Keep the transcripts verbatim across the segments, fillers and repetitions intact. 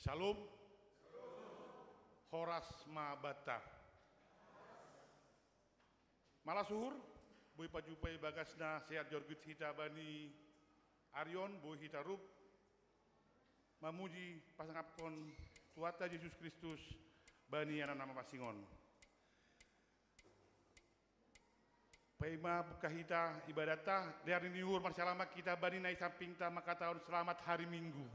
Shalom. Horas ma banta. Malas uhur, boi pajumpang ibagasna sehat jorgit hita bani ari on, boi hita rap mamuji pasangapkon Tuhanta Jesus Kristus bani Anakna na mapansing on. Paima buka hita ibadatta, dear ni uhur, marsalamat hita bani na i sampingta mangkatahon selamat hari Minggu.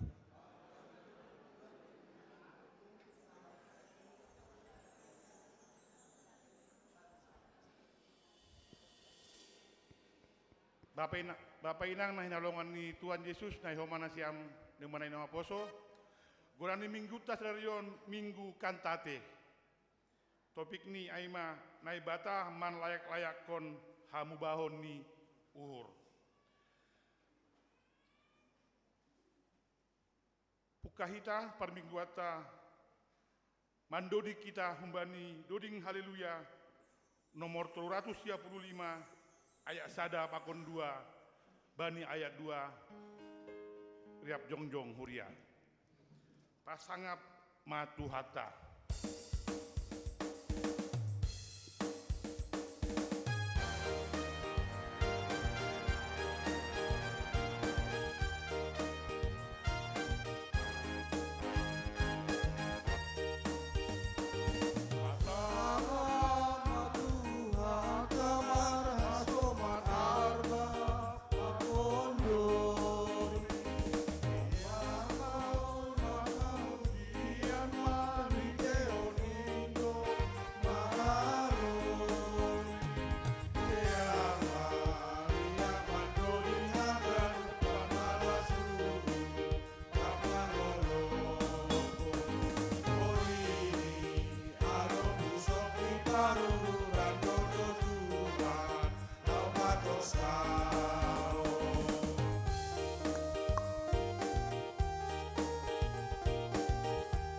Bapa, ina, bapa inang na hinaholongan ni Tuhan Jesus, na ihoma nasiam na umbahen na maposo. Goran ni Minggunta sadari on Minggu Kantate. Topik ni ai ma Naibata manlayak-layakkon hamubahon ni uhur. Buka hita parmingguanta mandoding hita humbani doding Haleluya nomor tolu ratus sia pulu lima, ayat sada pakon dua, bani ayat dua, riap jongjong huria. Pasangap ma Tuhanta.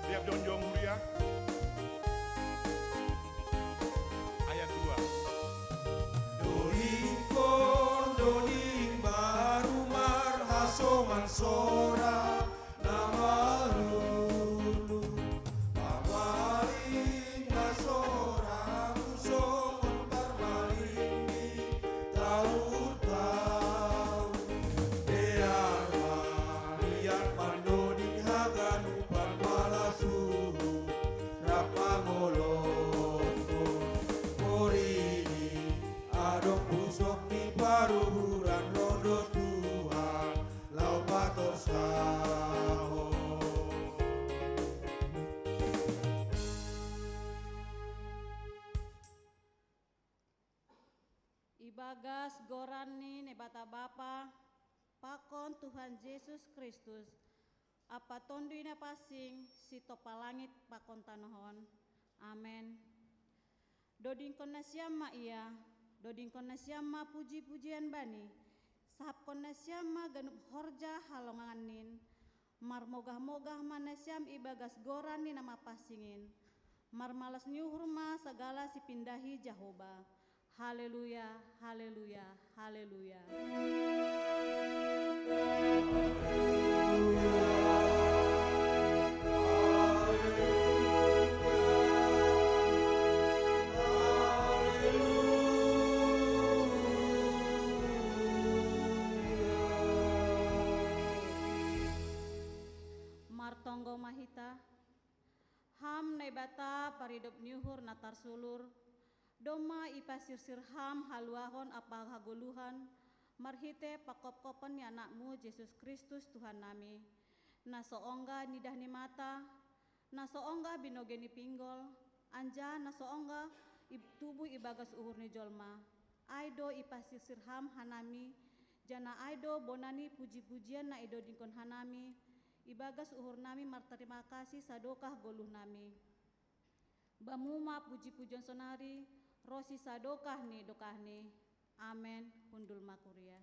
Riap jongjong huria. Ayat dua. Dodingkon doding baru marhasoman sora na marulu, pamaling ma soramu songon parmaling ni tahu-tahu. Dear ma riap mandoding haganupan malas uhur, rap mangolophon porini, adong pusok ni paruhuran ro do Tuhan laho patorasahon. Ibagas goran ni Naibata Bapa, pakon Tuhan Jesus Kristus, ampa Tonduy Na Pansing, sitompa langit pakon tanoh on. Amen. Dodingkon nasiam ma Ia, dodingkon nasiam ma puji-pujian Bani, sahapkon nasiam ma ganup horja halongangan nin, marmogah-mogah ma nasiam ibagas goran ni Na Mapansing in, marmalas ni uhur ma sagala sipindahi Jahowa. Haleluya, haleluya, haleluya. Martonggo ma hita. Ham Naibata paridop ni uhur na tarsulur, domma ipasirsir Ham haluahon ampa hagoluhan, marhite panghophopon ni Anakmu Jesus Kristus Tuhannami, na so ongga nidah ni mata, na so ongga binogei ni pinggol, anjaha na so ongga ib-, tubuh ibagas uhur ni jolma. Ai do ipasirsir Ham hanami, janah ai do bona ni puji-pujian na idodingkon hanami, ibagas uhurnami martarima kasih sadokah goluhnami. Bamu ma puji-pujion sonari, ronsi sadokah ni dokahni. Amen. Hundul ma kuria.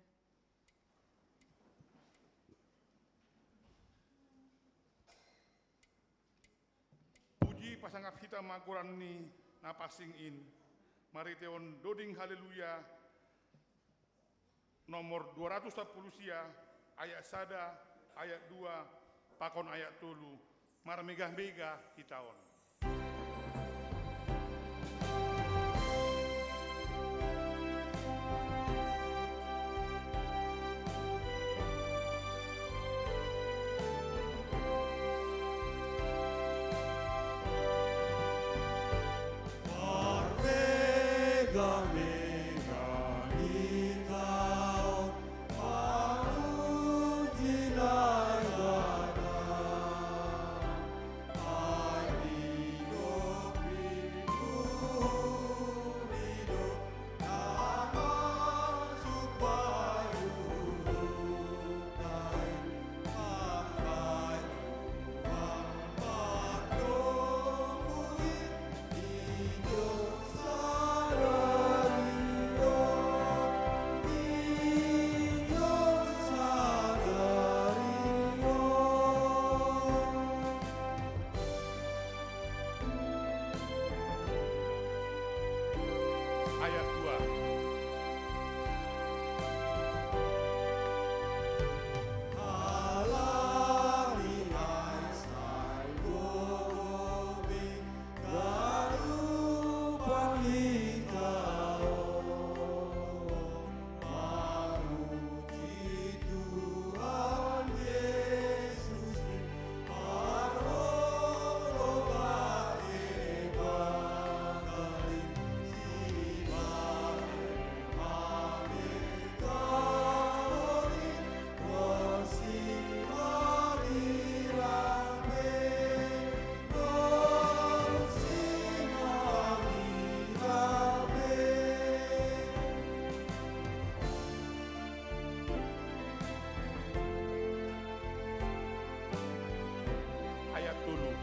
Puji pasangap hita ma goran ni Na Pansing in, marhitehon doding Haleluya, nomor dua ratus sampulu sia, ayat sada, ayat dua, pakon ayat tolu. Marmegah-megah hita on. Marmegah-megah hita on, pamuji Naibata. Ayat dua. Ayat tolu.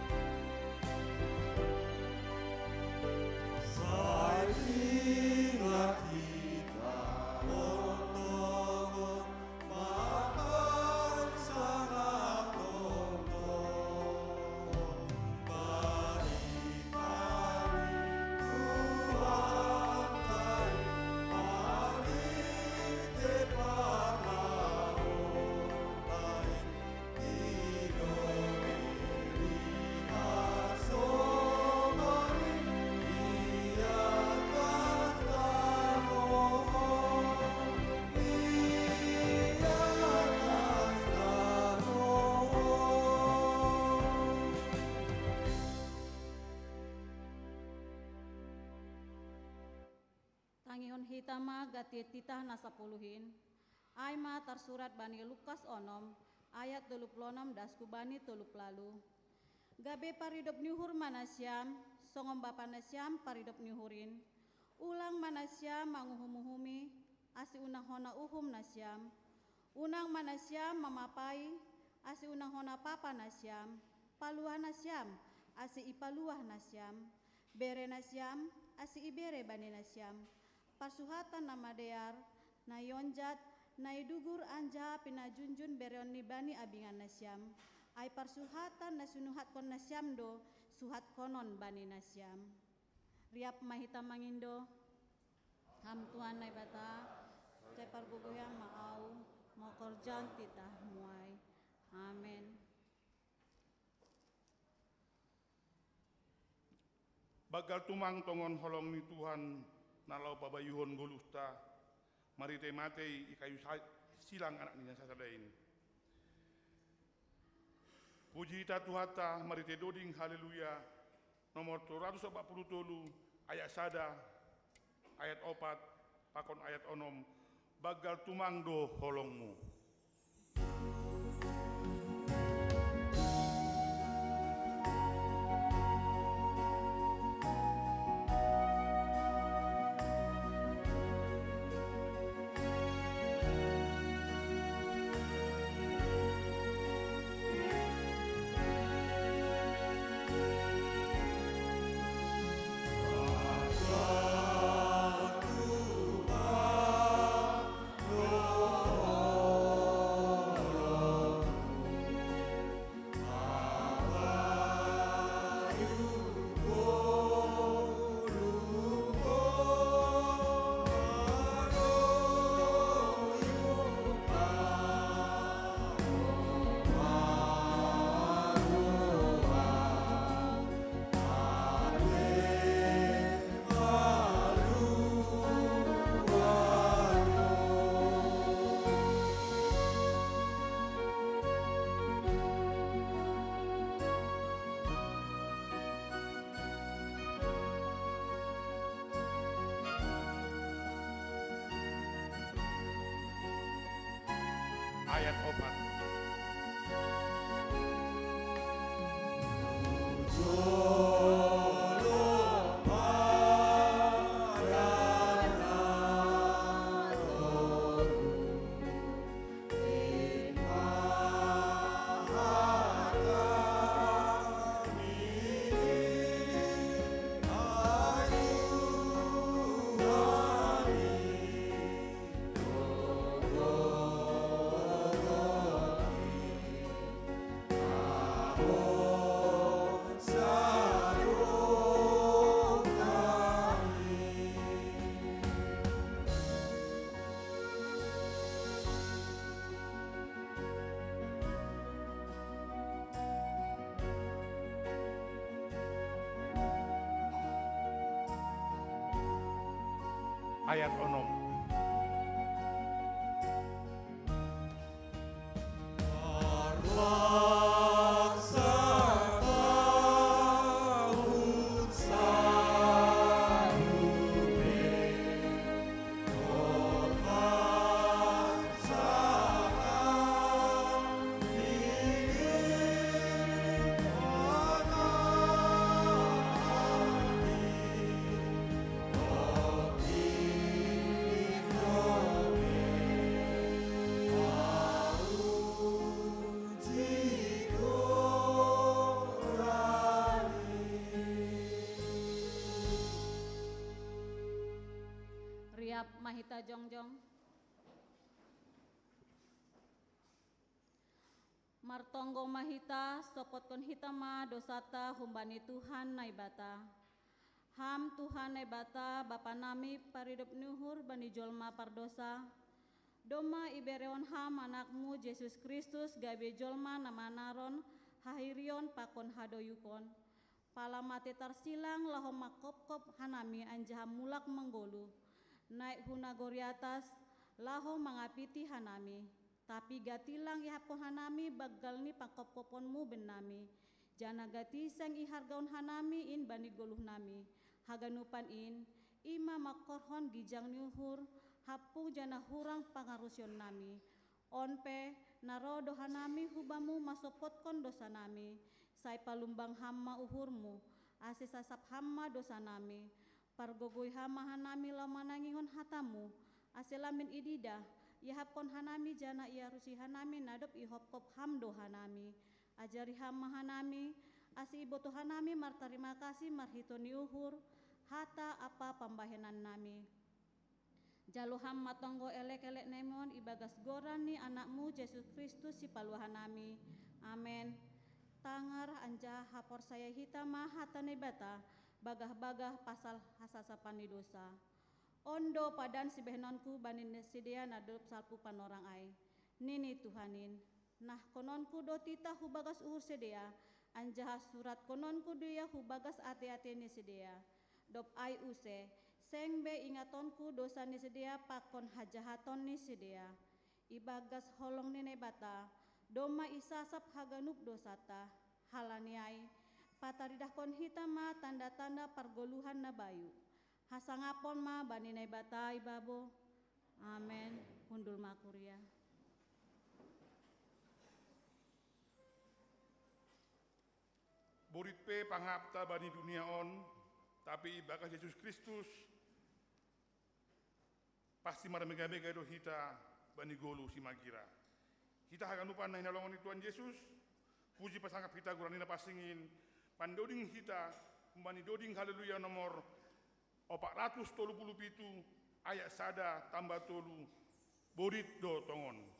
Sai ingat hita tonton, makan sangat tonton. Tangihon hita ma gati titah na sapuluh in, ai ma tarsurat bani Lukas onom, ayat tolu puluh onom dasku bani tolu puluh lalu. Gabe paridop ni uhur ma nasiam, songon Bapa nasiam paridop ni uhur in. Ulang ma nasiam manguhum-uhumi, ase unang hona uhum nasiam. Unang ma nasiam mamapai, ase unang hona papa nasiam. Paluah nasiam, ase ipaluah nasiam. Bere nasiam, ase ibere bani nasiam. Parsuhatan na madear, na ionjat, na idugur anjaha pinajunjun bereon ni bani abingan nasiam. Ai parsuhatan na sinuhatkon nasiam do, suhatkonon bani nasiam. Riap ma hita mangindo. Ham Tuhan Naibata, sai pargogoian ma ahu, mangkorjahon titah-Mu ai. Amen. Banggal tumang tongon holong ni Tuhan na laho pabayuhon goluhta, marhite matei i kayu sa-, silang anak ni na sasada in. Puji hita Tuhanta, marhite doding haleluya, nomor tolu ratus opat puluh tolu, ayat sada, ayat opat, pakon ayat onom, banggal tumang do holong-Mu. Ayat opat. Ayat onom. Riap ma hita jongjong. Martonggo ma hita, sopotkon hita ma dosata humbani Tuhan Naibata. Ham Tuhan Naibata, Bapa nami paridop ni uhur bani jolma pardosa, domma iberehon Ham Anakmu Jesus Kristus gabe jolma na manaron hahirion pakon hadoyukon. Pala mate tarsilang laho mangkopkop hanami anjaha mulak manggoluh, naik hu nagori atas, laho mangapiti hanami. Tapi gati lang iahapkon hanami banggal ni pangkopkoponmu bennami, janah gati seng ihargaon hanami in bani goluhnami. Haganupan in, i ma mangkorhon gijang ni uhur, hampung janah hurang pangarusionnami. On pe, na roh do hanami hu Bamu mansopotkon dosanami, sai palumbang Ham ma uhurmu, ase sasap Ham ma dosanami, pargogoi Ham ma hanami laho manangihon hatamu, ase lambin ididah, iahapkon hanami janah iarusi hanami na dob ihopkop Ham do hanami. Ajari Ham ma hanami, ase ibotoh hanami martarima kasih marhitei ni uhur, hata ampa pambahenannami. Jalo Ham ma tonggo elekelek nami on ibagas goran ni Anakmu Jesus Kristus Sipaluah nami. Amen. Tangar anjaha haporsaya hita ma hata Naibata, bagah-bagah pasal hasasapan ni dosa. On do padan sibahenonku bani sidea na dob salpu panorang ai, nini Tuhan in. Nahkononku do titah hu bagas uhur sidea, anjaha suratkononku do ia hu bagas ate-ate ni sidea. Dob ai use, seng be ingatonku dosa ni sidea pakon hajahaton ni sidea. Ibagas holong ni Naibata, domma isasap haganup dosata. Halani ai, pataridahkon hita ma tanda-tanda pargoluhan na bayu. Hasangapon ma bani Naibata ibabo. Amen. Hundul ma kuria. Borit pe pangapta bani dunia on, tapi ibagas Jesus Kristus, pasti marmega-mega do hita bani goluh simagira. Hita haganupan na hinalongan ni Tuhan Jesus, puji pasangap hita goran ni na pansing in, mandoding hita, humbani doding Haleluya nomor opat ratus tolu puluh pitu, ayat sada tambah tolu, borit do tongon.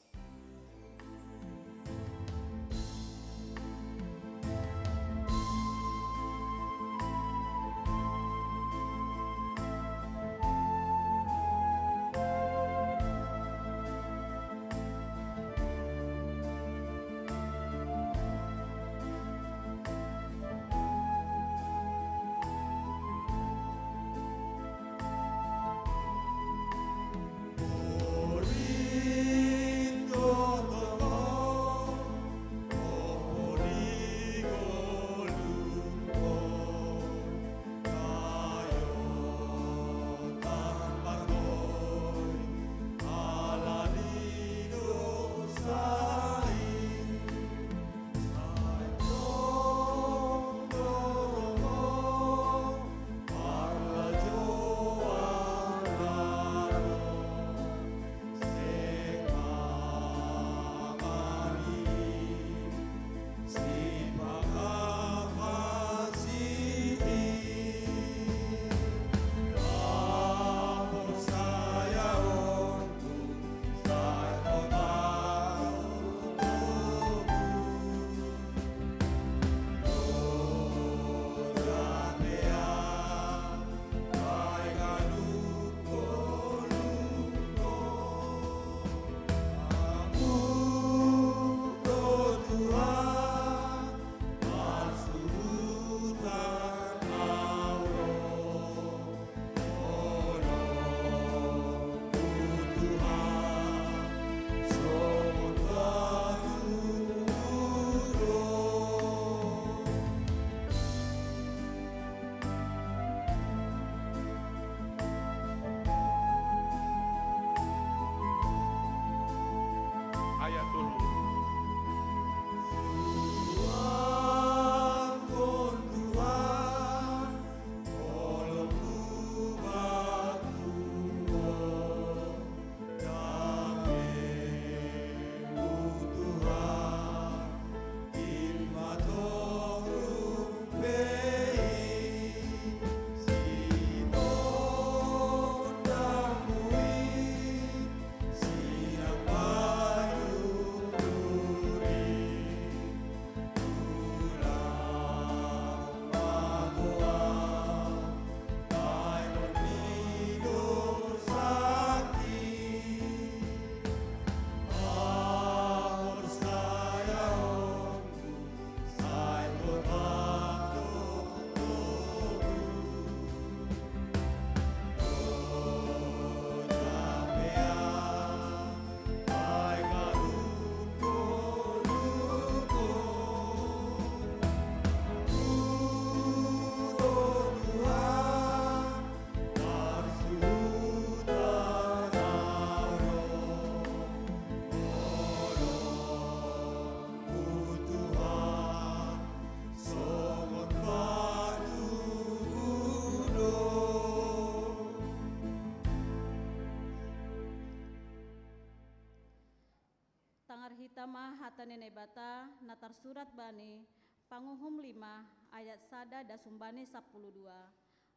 Hita ma hata ni Naibata na tarsurat bani Panguhum lima ayat sada das humbani sapuluh dua.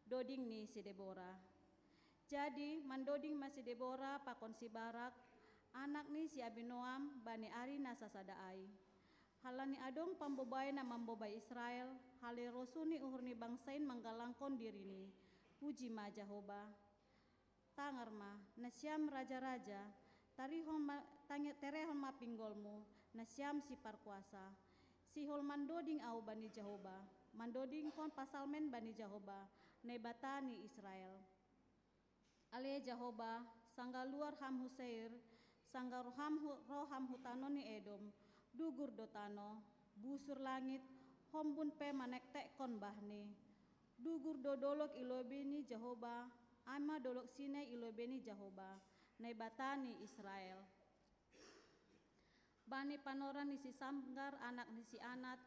Doding ni si Debora. Jadi mandoding ma si Debora pakon si Barak, anak ni si Abinoam, bani ari na sasada ai. Halani adong pambobai na mambobai Israel, hale rosu ni uhur ni bangsa in manggalangkon dirini. Puji ma Jahoba. Tangar ma, nasiam raja-raja, tarihon ma, tangi-, terehon ma pinggolmu, nasiam si parkuasa. Sihol mandoding au bani Jahoba, mandodingkon pasalmen bani Jahoba, Naibata ni Israel. Ale Jahoba, sanggah luar ham hu Seir, sanggah roham hu, roham hu tano ni Edom, dugur do tano, busur langit, hombun pe manektekkon bahni. Dugur do dolog i lobei ni Jahoba, ai ma dolog Sinai i lobei ni Jahoba, Naibata ni Israel. Bani panorang ni si Samgar anak ni si Anat,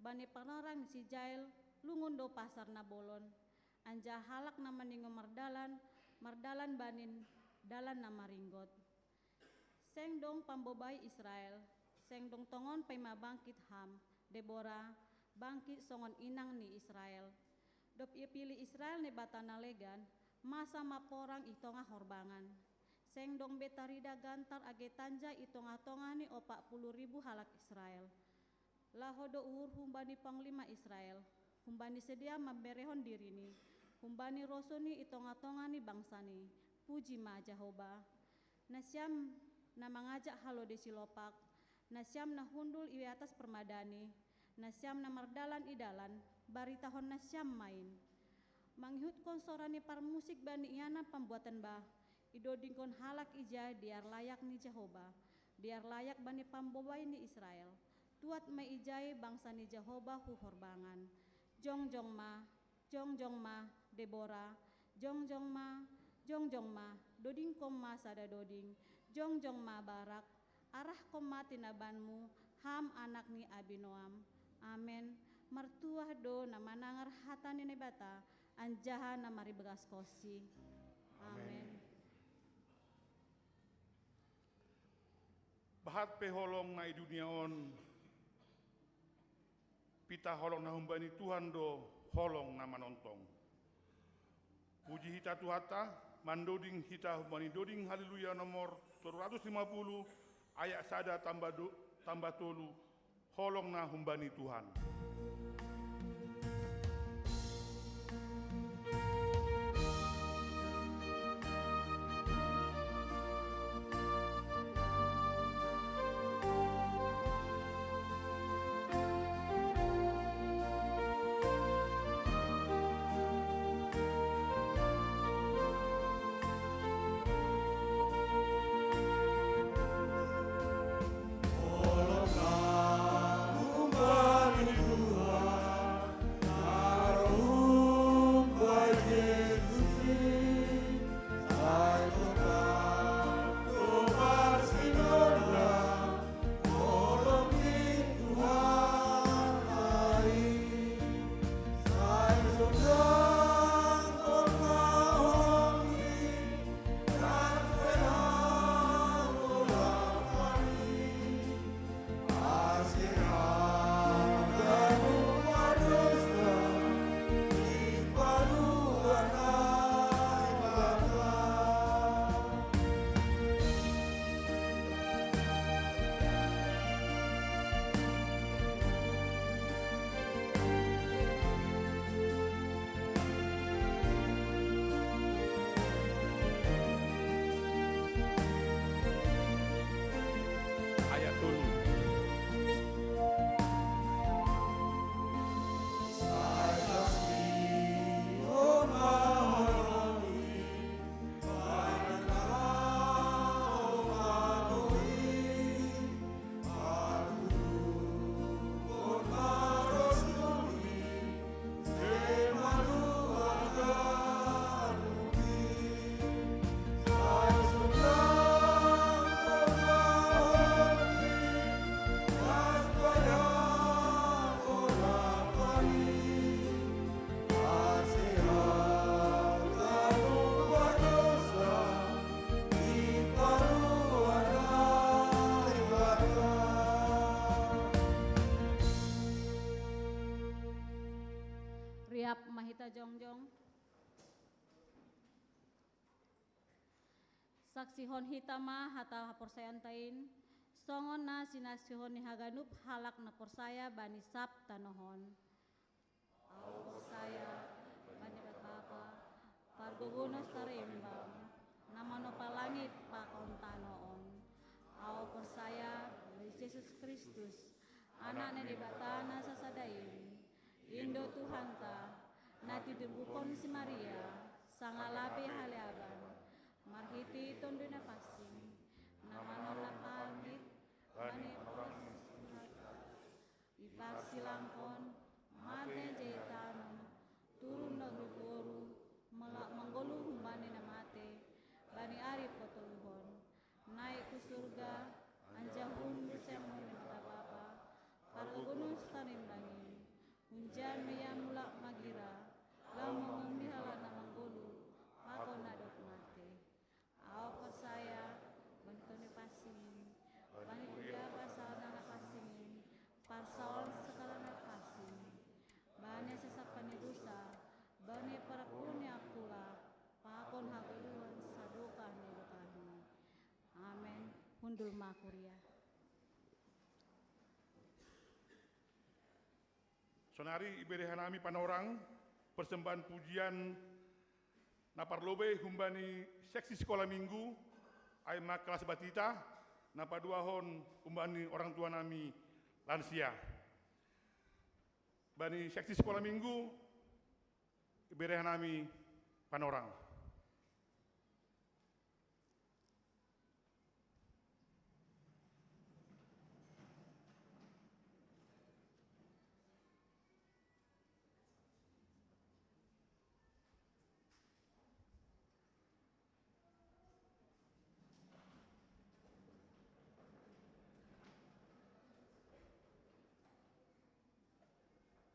bani panorang ni si Jael, lungun do pasar na bolon. Anjaha halak na maningon mardalan, mardalan bani dalan na maringgot. Seng dong pambobai Israel, seng dong tongon paima bangkit ham, Debora, bangkit songon inang ni Israel. Dob ipilih Israel Naibata na legan, masa ma porang i tongah horbangan. Seng dong be tarida gantar age tanja i tongah-tongah ni opat puluh ribu halak Israel. Laho do uhur humbani panglima Israel, humbani sidea mamberehon dirini, humbani rosu ni i tongah-tongah ni bangsani. Puji ma Jahoba. Nasiam na mangajak halo di silopak, nasiam na hundul i atas permadani, nasiam na mardalan i dalan, baritahon nasiam ma in. Mangihutkon sora ni parmusik bani ianan pambuatan bah, idodingkon halak ijai dear layak ni Jahoba, dear layak bani pambobai ni Israel. Tuat ma ijai bangsa ni Jahoba hu horbangan. Jongjong ma, jongjong ma, Debora, jongjong ma, jongjong ma, dodingkon ma sada doding, jongjong ma Barak, arahkon ma tinabanmu, ham anak ni Abinoam. Amen. Martuah do na manangar hata ni Naibata, anjaha na maribagas konsi. Amen. Amen. Bahat pe holong na i dunia on, pitah holong na humbani Tuhan do holong na manontong. Puji hita Tuhanta, mandoding hita humbani doding Haleluya nomor tolu ratus lima puluh, ayat sada tambah do-, tambah tolu, holong na humbani Tuhan. Saksihon hita ma hata haporsayaanta in, songon na sinaksihon ni haganup halak na porsaya bani sab tanoh on. Au porsaya bani Debata Bapa, Pargogonon Tarimbang, na manopa langit pakon tanoh on. Au porsaya bani Jesus Kristus, Anak ni Debata na sasada in, in do Tuhanta, na titiruphon si Maria, sanga lape haleaban, marhite Tonduy Napansing, na manopa langit bani panorang ni si Maria, iparsilangkon, mate jai tanom, turun do toru, mela-, manggoluh humbani na mate, bani ari patoluhon, naik hu surga, anjaha hundul sian ni Debata Bapa, Pargogonon Tarimbang i, hunjai ma Ia mulak magira, laho mangurupi halak na manggoluh, pakon na dob mate. Au porsaya bani Tonduy Napansing, bani kuria parsaoran na pansing i, parsaoran sagala na pansing, bani hasesaan ni dosa, bani parpudi ni angkula, pakon hagoluhan sadokah ni dokahni. Amen. Hundul ma kuria. Sonari ibere hanami panorang, persembahan pujian na parlobei humbani seksi sikola minggu, ai ma kelas batita, na paduahon humbani orang tua nami lansia. Bani seksi sikola minggu, ibere hanami panorang.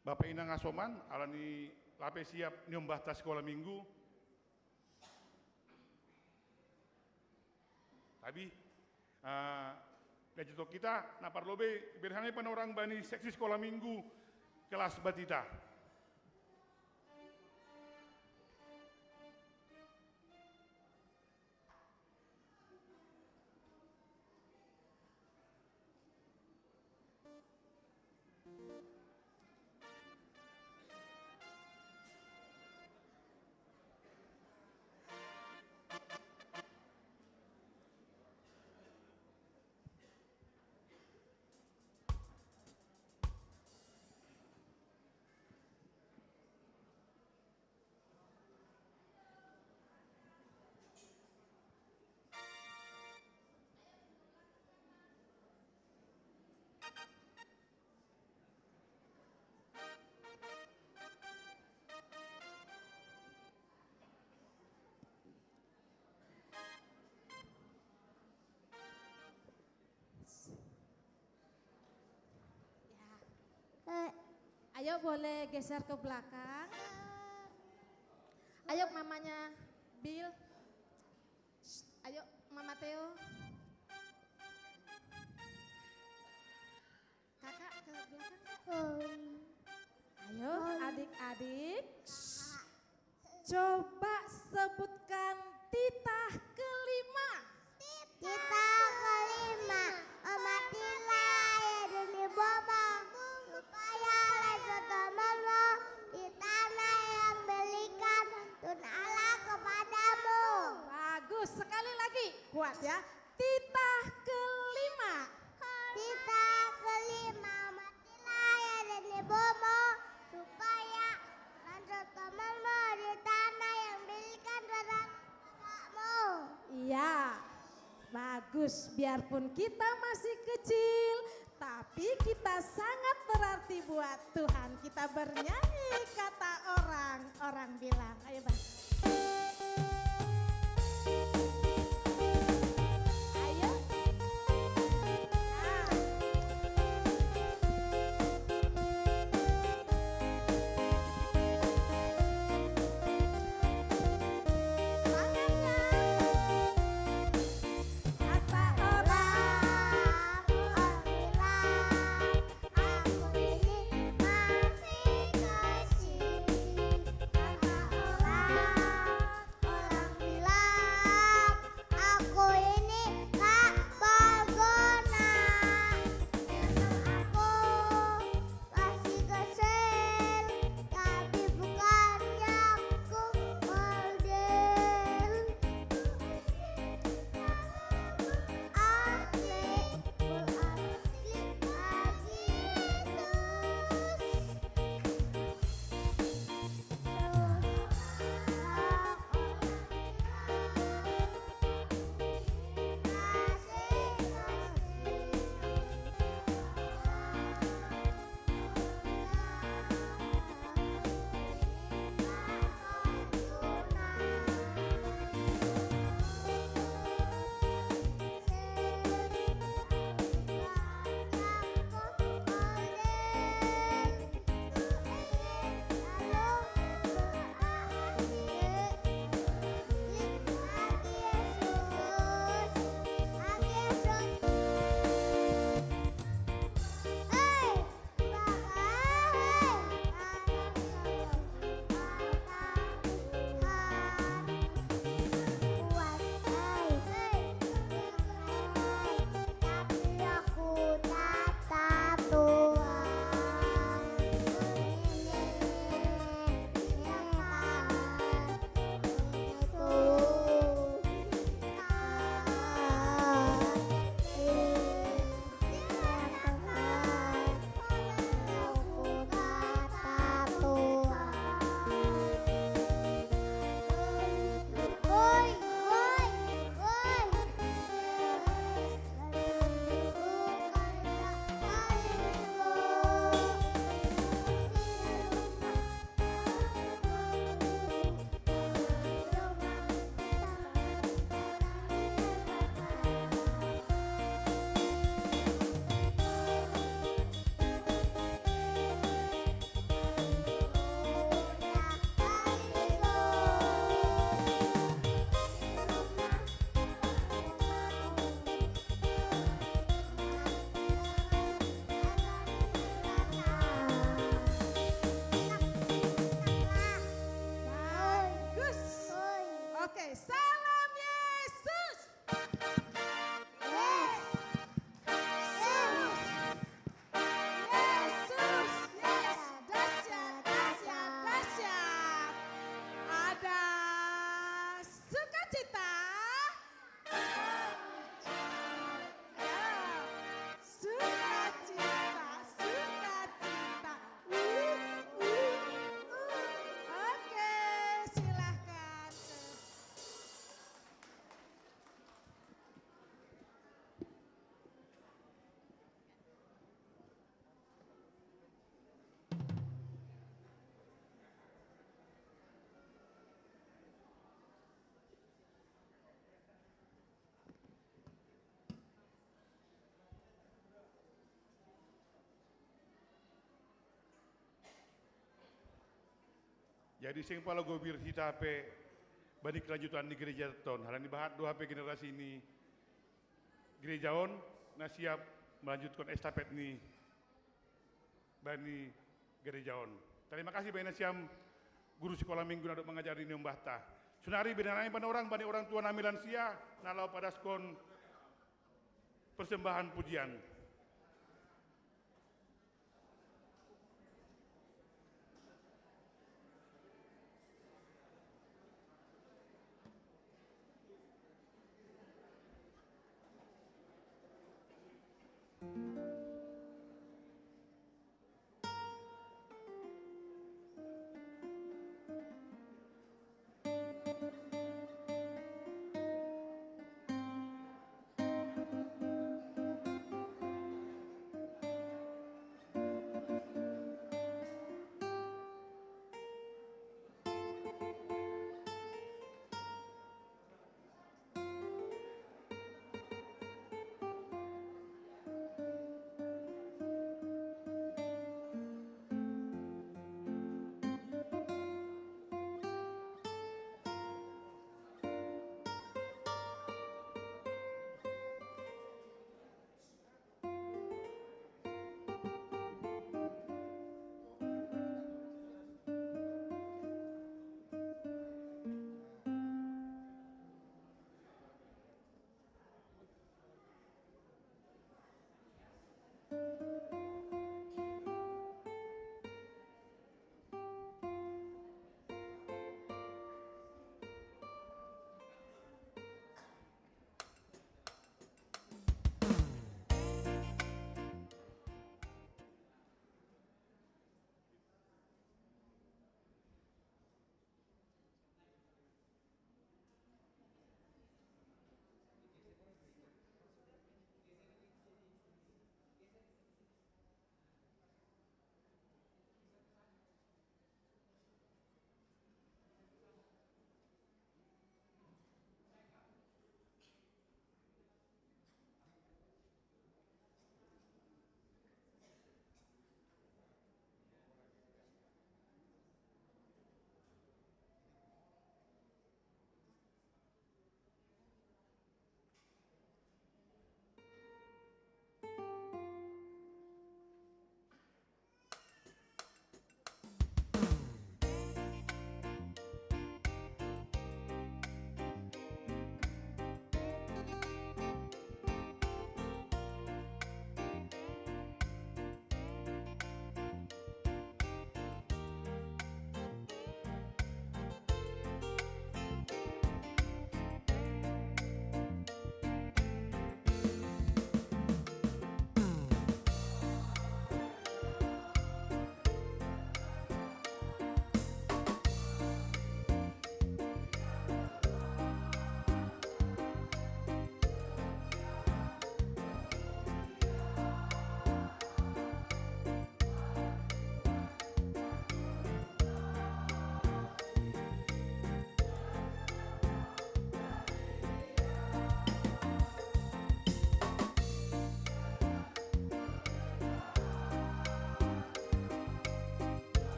Bapa inang asoman, alani lape siap niombahta sikola minggu. Tabi, eh, lanjuton hita, na parlobei, ibere hanami panorang bani seksi sikola minggu, kelas batita. Ya. Eh. Ayo, boleh geser ke belakang. Ayo, mamanya Bill. Shh, ayo, Mama Theo. Kakak ke belakang. Hmm. Ayo, adik-adik. Shh. Coba sebutkan titah kelima. Titah kelima, o mati lae di boma, supaya lae jotolonmu di tanah yang diberikan Tuhan Allah kepadamu. Bagus, sekali lagi, kuat ya. Titah kelima. Titah kelima, mati lae di boma, supaya lanjut temanmu di tanah yang diberikan Tuhan kepadamu. Iya, bagus. Biarpun kita masih kecil, tapi kita sangat berarti buat Tuhan. Kita bernyanyi kata orang, orang bilang. Ayo, Bang. Ayo. Nah. Semangat, Kak. Kata orang, orang bilang, aku ini masih kecil. Kata orang, Jadi seng palo gobir hita pe bani kelanjutan ni gereja ton. Halani bahat do hape generasi ni gereja on na siap melanjutkan estafet ni bani gereja on. Tarima kasih bani nasiam guru sikola minggu na dok mangajari ni ombahta. Sonari bere nami panorang bani orang tua nami lansia na laho padaskon persembahan pujian.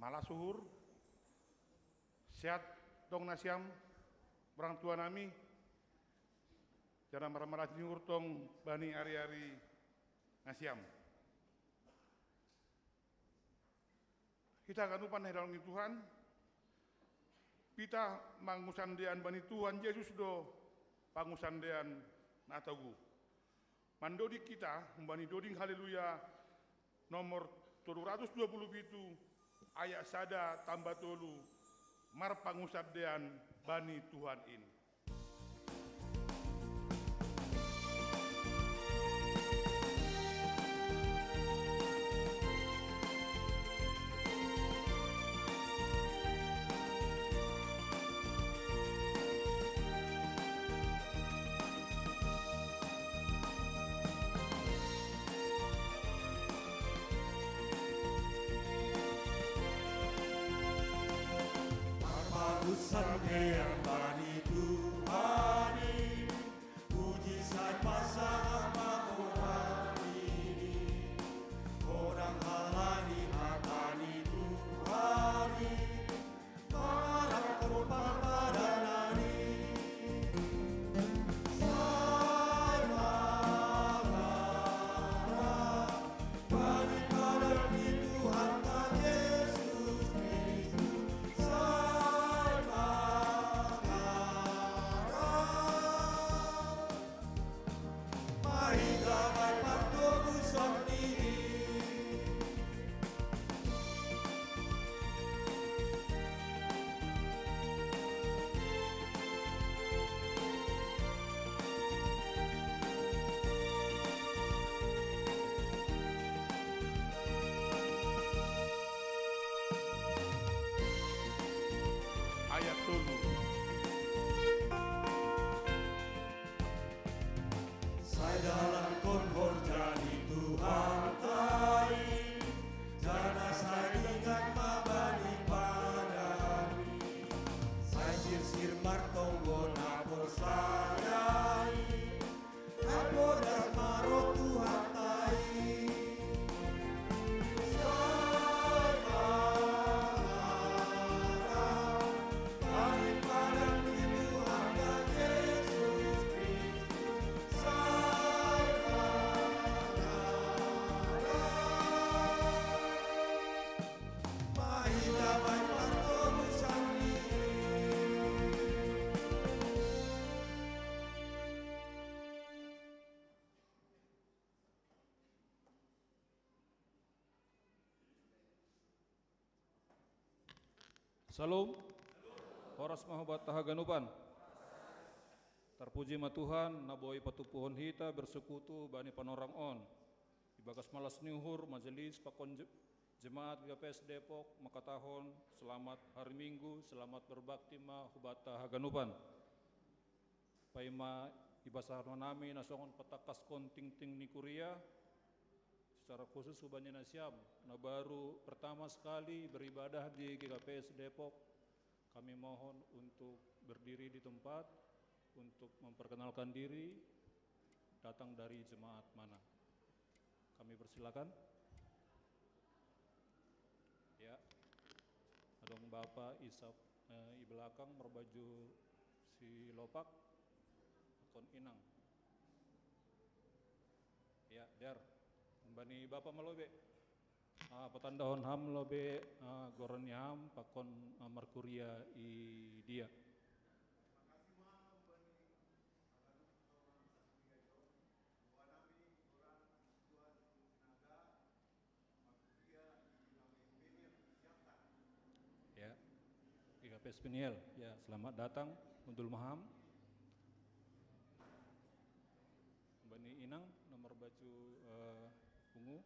Malas uhur, sehat tong nasiam, orang tua nami, janah marmalas ni uhur tong bani ari-ari nasiam. Hita haganupan hinaholongan ni Tuhan, pitah mangusandean bani Tuhan Jesus do pangusandean na toguh. Mandoding hita humbani doding Haleluya nomor tolu ratus dua puluh pitu, ayat sada tambah tolu, marpangusandean bani Tuhan in. Marpangusandean bani Tuhan i, puji sai pasangap ma Tuhan i. Godang halani hata ni Tuhan i, marap parpadanan i. Sai mangarap bani padan ni Tuhanta Jesus Kristus, sai mangarap. Mari hita bahen partoguson i. Ayat tolu. Sai dalan horja ni Tuhanta i, janah sai ingat ma bani padan i. Sai sirsir martonggo na porsaya i, ai podas ma roh Tuhanta i. Sai mangarap bani padan ni Tuhanta Jesus Kristus, sai mangarap. Mari hita bahen partoguson i. Salom. Horas ma hubanta haganupan. Tarpuji ma Tuhan, na boi patupuhon hita bersekutu bani panorang on. Ibagas malas ni uhur, majelis pakon je-, jemaat G K P S Depok mangkatahon selamat hari Minggu, selamat berbakti ma hubanta haganupan. Paima ibasahon hanami na songon patangkaskon tingting ni kuria, secara khusus hubani nasiam na baru pertama sekali beribadah di G K P S Depok, kami mohon untuk berdiri di tempat untuk memperkenalkan diri, datang dari jemaat mana. Kami persilakan. Ya. Adong Bapak Isap, eh, i belakang marbaju si lopak, pakon inang. Ya, Dar. Bani Bapak ma lobei. Ah, patandahon ham lobei, ah, goran ni ham, pakon, ah, markuria i dia. Ya, G K P S Peniel, ya, selamat datang, hundul ma ham. Bani inang, na marbaju, eh, ungu.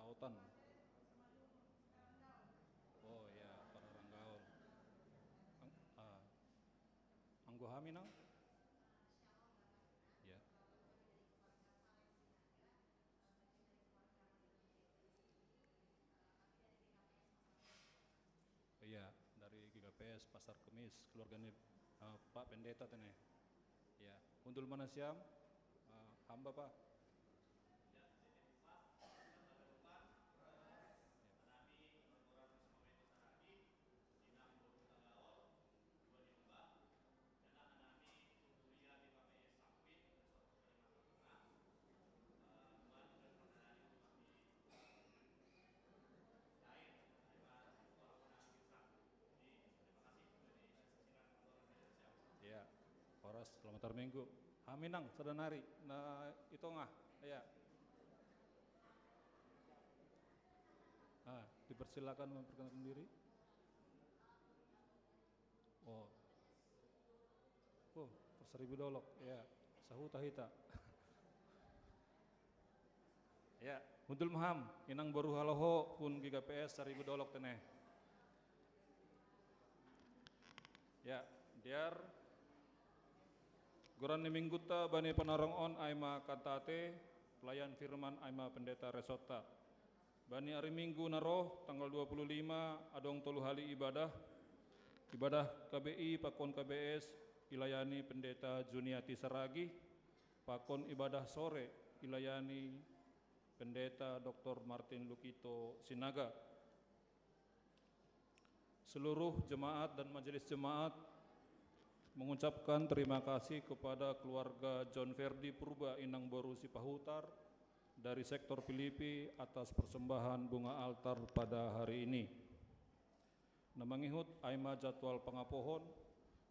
Lautan. Oh ya, Pararanggaol. Ang-, ah, anggo ham inang? Ya. Iya, dari G K P S Pasar Kemis, keluarganya, eh, Pak Pendeta tene. Iya, hundul ma nasiam, eh, ham Bapak. Selamat hari Minggu. Haminang, sadanari. Nah, itu ngah. Ya. Ah, dipersilakan memperkenalkan diri. Oh. Oh, seribu dolok. Ya, sahuta hita. Ya, hundul maham, inang boru haloho, pun G K P S seribu dolok teneh. Ya, diar goran ni mingguta bani panarong on aima kantate, pelayan firman aima pendeta resotta. Bani hari Minggu naroh tanggal dua puluh lima adong tolu hali ibadah. Ibadah K B I pakon K B S ilayani pendeta Juniati Saragi, pakon ibadah sore ilayani pendeta Doktor Martin Lukito Sinaga. Seluruh jemaat dan majelis jemaat mengucapkan terima kasih kepada keluarga John Ferdi Purba Inang Boru Sipahutar dari sektor Filipi atas persembahan bunga altar pada hari ini. Nah, mangihut aima jadwal pangapohon,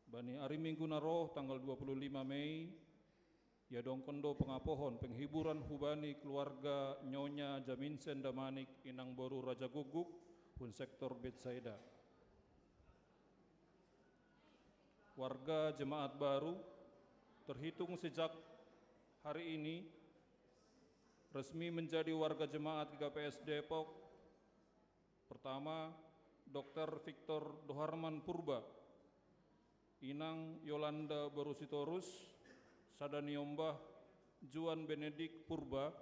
bani hari Minggu naroh tanggal dua puluh lima Mei, ya dong kondo pangapohon penghiburan hubani keluarga Nyonya Jaminsen Damanik Inang Boru Raja Guguk, hun sektor Betsaida. Warga jemaat baru terhitung sejak hari ini resmi menjadi warga jemaat G K P S Depok. Pertama, Doktor Victor Doharman Purba, Inang Yolanda Boru Sitorus, sada ni ombah Juan Benedik Purba.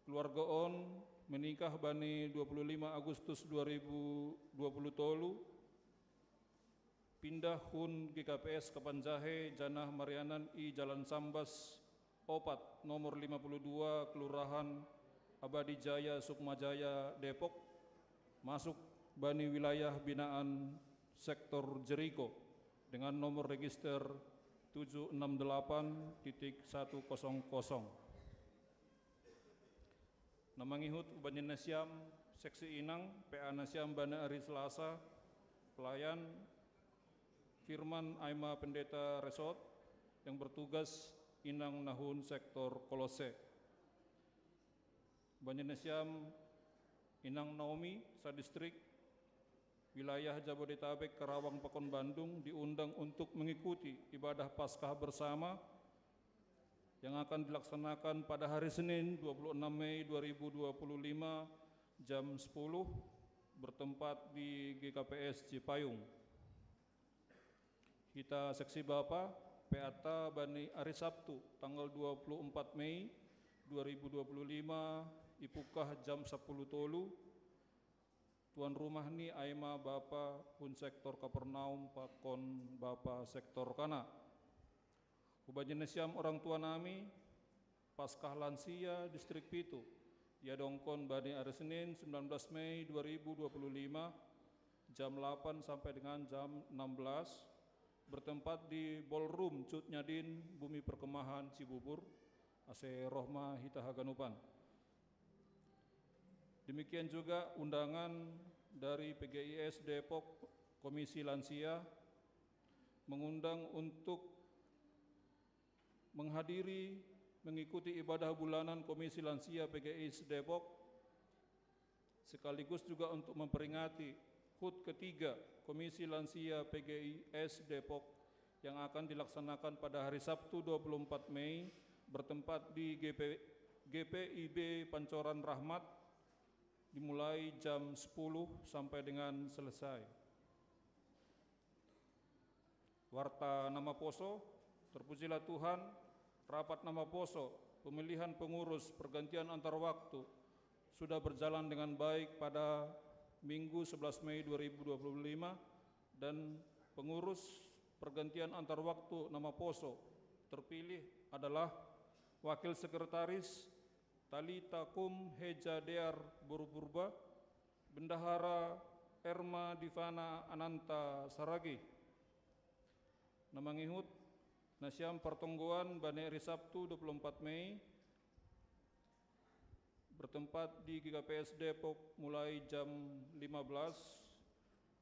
Keluarga on menikah bani dua puluh lima Agustus dua ribu dua puluh tolu, pindah hun G K P S Kapanjahe, janah marianan i Jalan Sambas opat, nomor lima puluh dua, Kelurahan Abadi Jaya, Sukma Jaya, Depok, masuk bani wilayah binaan sektor Jeriko dengan nomor register tujuh enam delapan titik satu kosong kosong. Nah, mangihut uban nasiam seksi inang, P A nasiam bani hari Selasa, pelayan firman aima pendeta resort yang bertugas inang nahun sektor Kolose. Uban nasiam Inang Naomi, sadistrik, wilayah Jabodetabek, Karawang, pakon Bandung, diundang untuk mengikuti ibadah Paskah bersama yang akan dilaksanakan pada hari Senin dua puluh enam Mei dua ribu dua puluh lima jam sepuluh, bertempat di G K P S Cipayung. Kita seksi Bapa, P A ta bani hari Sabtu tanggal dua puluh empat Mei dua ribu dua puluh lima, ipukah jam sepuluh tolu. Tuan rumah ni aima Bapa hun sektor Kapernaum pakon Bapa sektor Kana. Uban nasiam orang tua nami, Paskah Lansia Distrik Pitu, ya dong kon bani hari Senin sembilan belas Mei dua ribu dua puluh lima, jam delapan sampai dengan jam enam belas, bertempat di Ballroom Cut Nyadin, Bumi Perkemahan, Cibubur, ase roh ma hita haganupan. Demikian juga undangan dari P G I S Depok, Komisi Lansia, mengundang untuk menghadiri, mengikuti ibadah bulanan Komisi Lansia P G I S Depok, sekaligus juga untuk memperingati hut ketiga Komisi Lansia P G I S Depok yang akan dilaksanakan pada hari Sabtu dua puluh empat Mei, bertempat di G P, G P I B Pancoran Rahmat, dimulai jam sepuluh sampai dengan selesai. Warta na maposo, terpujilah Tuhan, rapat na maposo, pemilihan pengurus, pergantian antar waktu, sudah berjalan dengan baik pada Minggu sebelas Mei dua ribu dua puluh lima, dan pengurus pergantian antar waktu na maposo terpilih adalah Wakil Sekretaris Talita Kum Heja Dear Boru Purba, Bendahara Erma Divana Ananta Saragi. Na mangihut, nasiam partonggoan bani hari Sabtu dua puluh empat Mei, bertempat di G K P S Depok mulai jam lima belas.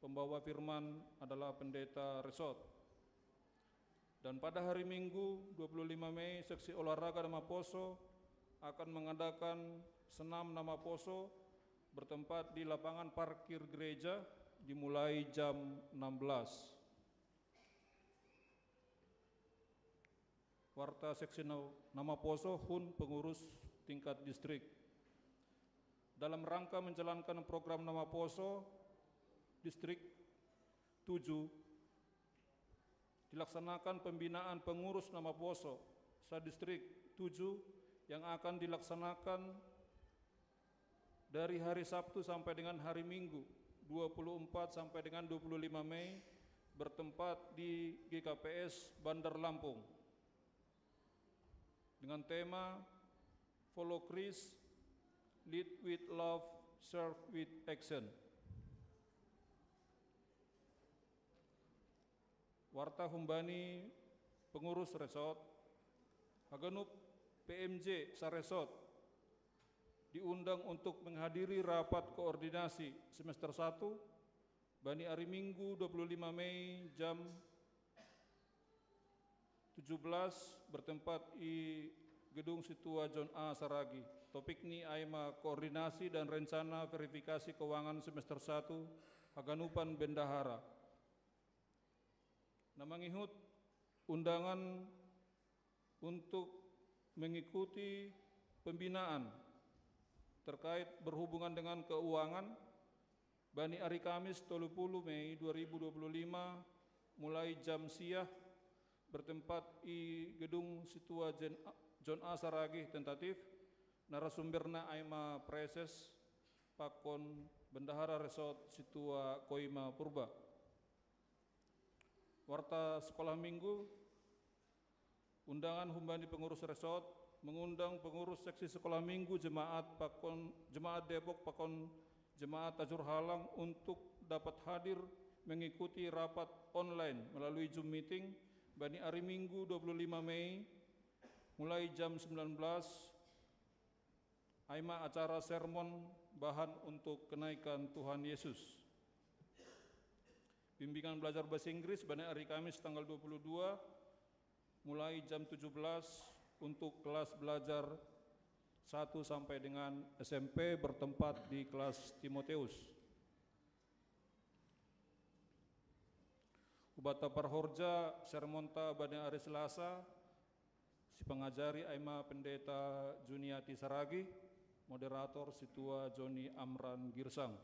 Pembawa firman adalah Pendeta Resort. Dan pada hari Minggu, dua puluh lima Mei, seksi olahraga Namaposo akan mengadakan senam Namaposo bertempat di lapangan parkir gereja, dimulai jam enam belas. Warta seksi Na-, Namaposo hun pengurus tingkat distrik. Dalam rangka menjalankan program Namaposo, distrik tujuh dilaksanakan pembinaan pengurus Namaposo sa-distrik tujuh yang akan dilaksanakan dari hari Sabtu sampai dengan hari Minggu, dua puluh empat sampai dengan dua puluh lima Mei, bertempat di G K P S Bandar Lampung, dengan tema Follow Christ, Lead with Love, Serve with Action. Warta humbani pengurus resort, haganup P M J sa-resort diundang untuk menghadiri rapat koordinasi semester satu bani hari Minggu, dua puluh lima Mei, jam tujuh belas, bertempat di Gedung Situa John A. Saragih. Topik ni aima koordinasi dan rencana verifikasi keuangan semester satu haganupan bendahara. Na mangihut undangan untuk mengikuti pembinaan terkait berhubungan dengan keuangan bani hari Kamis, tolu puluh Mei dua ribu dua puluh lima, mulai jam sia, bertempat di Gedung Situa Jen-, John A. Saragih. Tentatif, narasumberna aima preses pakon bendahara resort Situa Koima Purba. Warta sekolah minggu, undangan humbani pengurus resort, mengundang pengurus seksi sekolah minggu jemaat pakon, jemaat Depok pakon jemaat Tajur Halang untuk dapat hadir mengikuti rapat online melalui Zoom meeting bani hari Minggu, dua puluh lima Mei, mulai jam sembilan belas, aima acara sermon bahan untuk kenaikan Tuhan Yesus. Bimbingan belajar bahasa Inggris bani hari Kamis tanggal dua puluh dua, mulai jam tujuh belas, untuk kelas belajar satu sampai dengan S M P, bertempat di kelas Timoteus. Hubata parhorja, sermonta bani hari Selasa, sipangajari aima Pendeta Juniati Saragih, moderator Situa Joni Amran Girsang.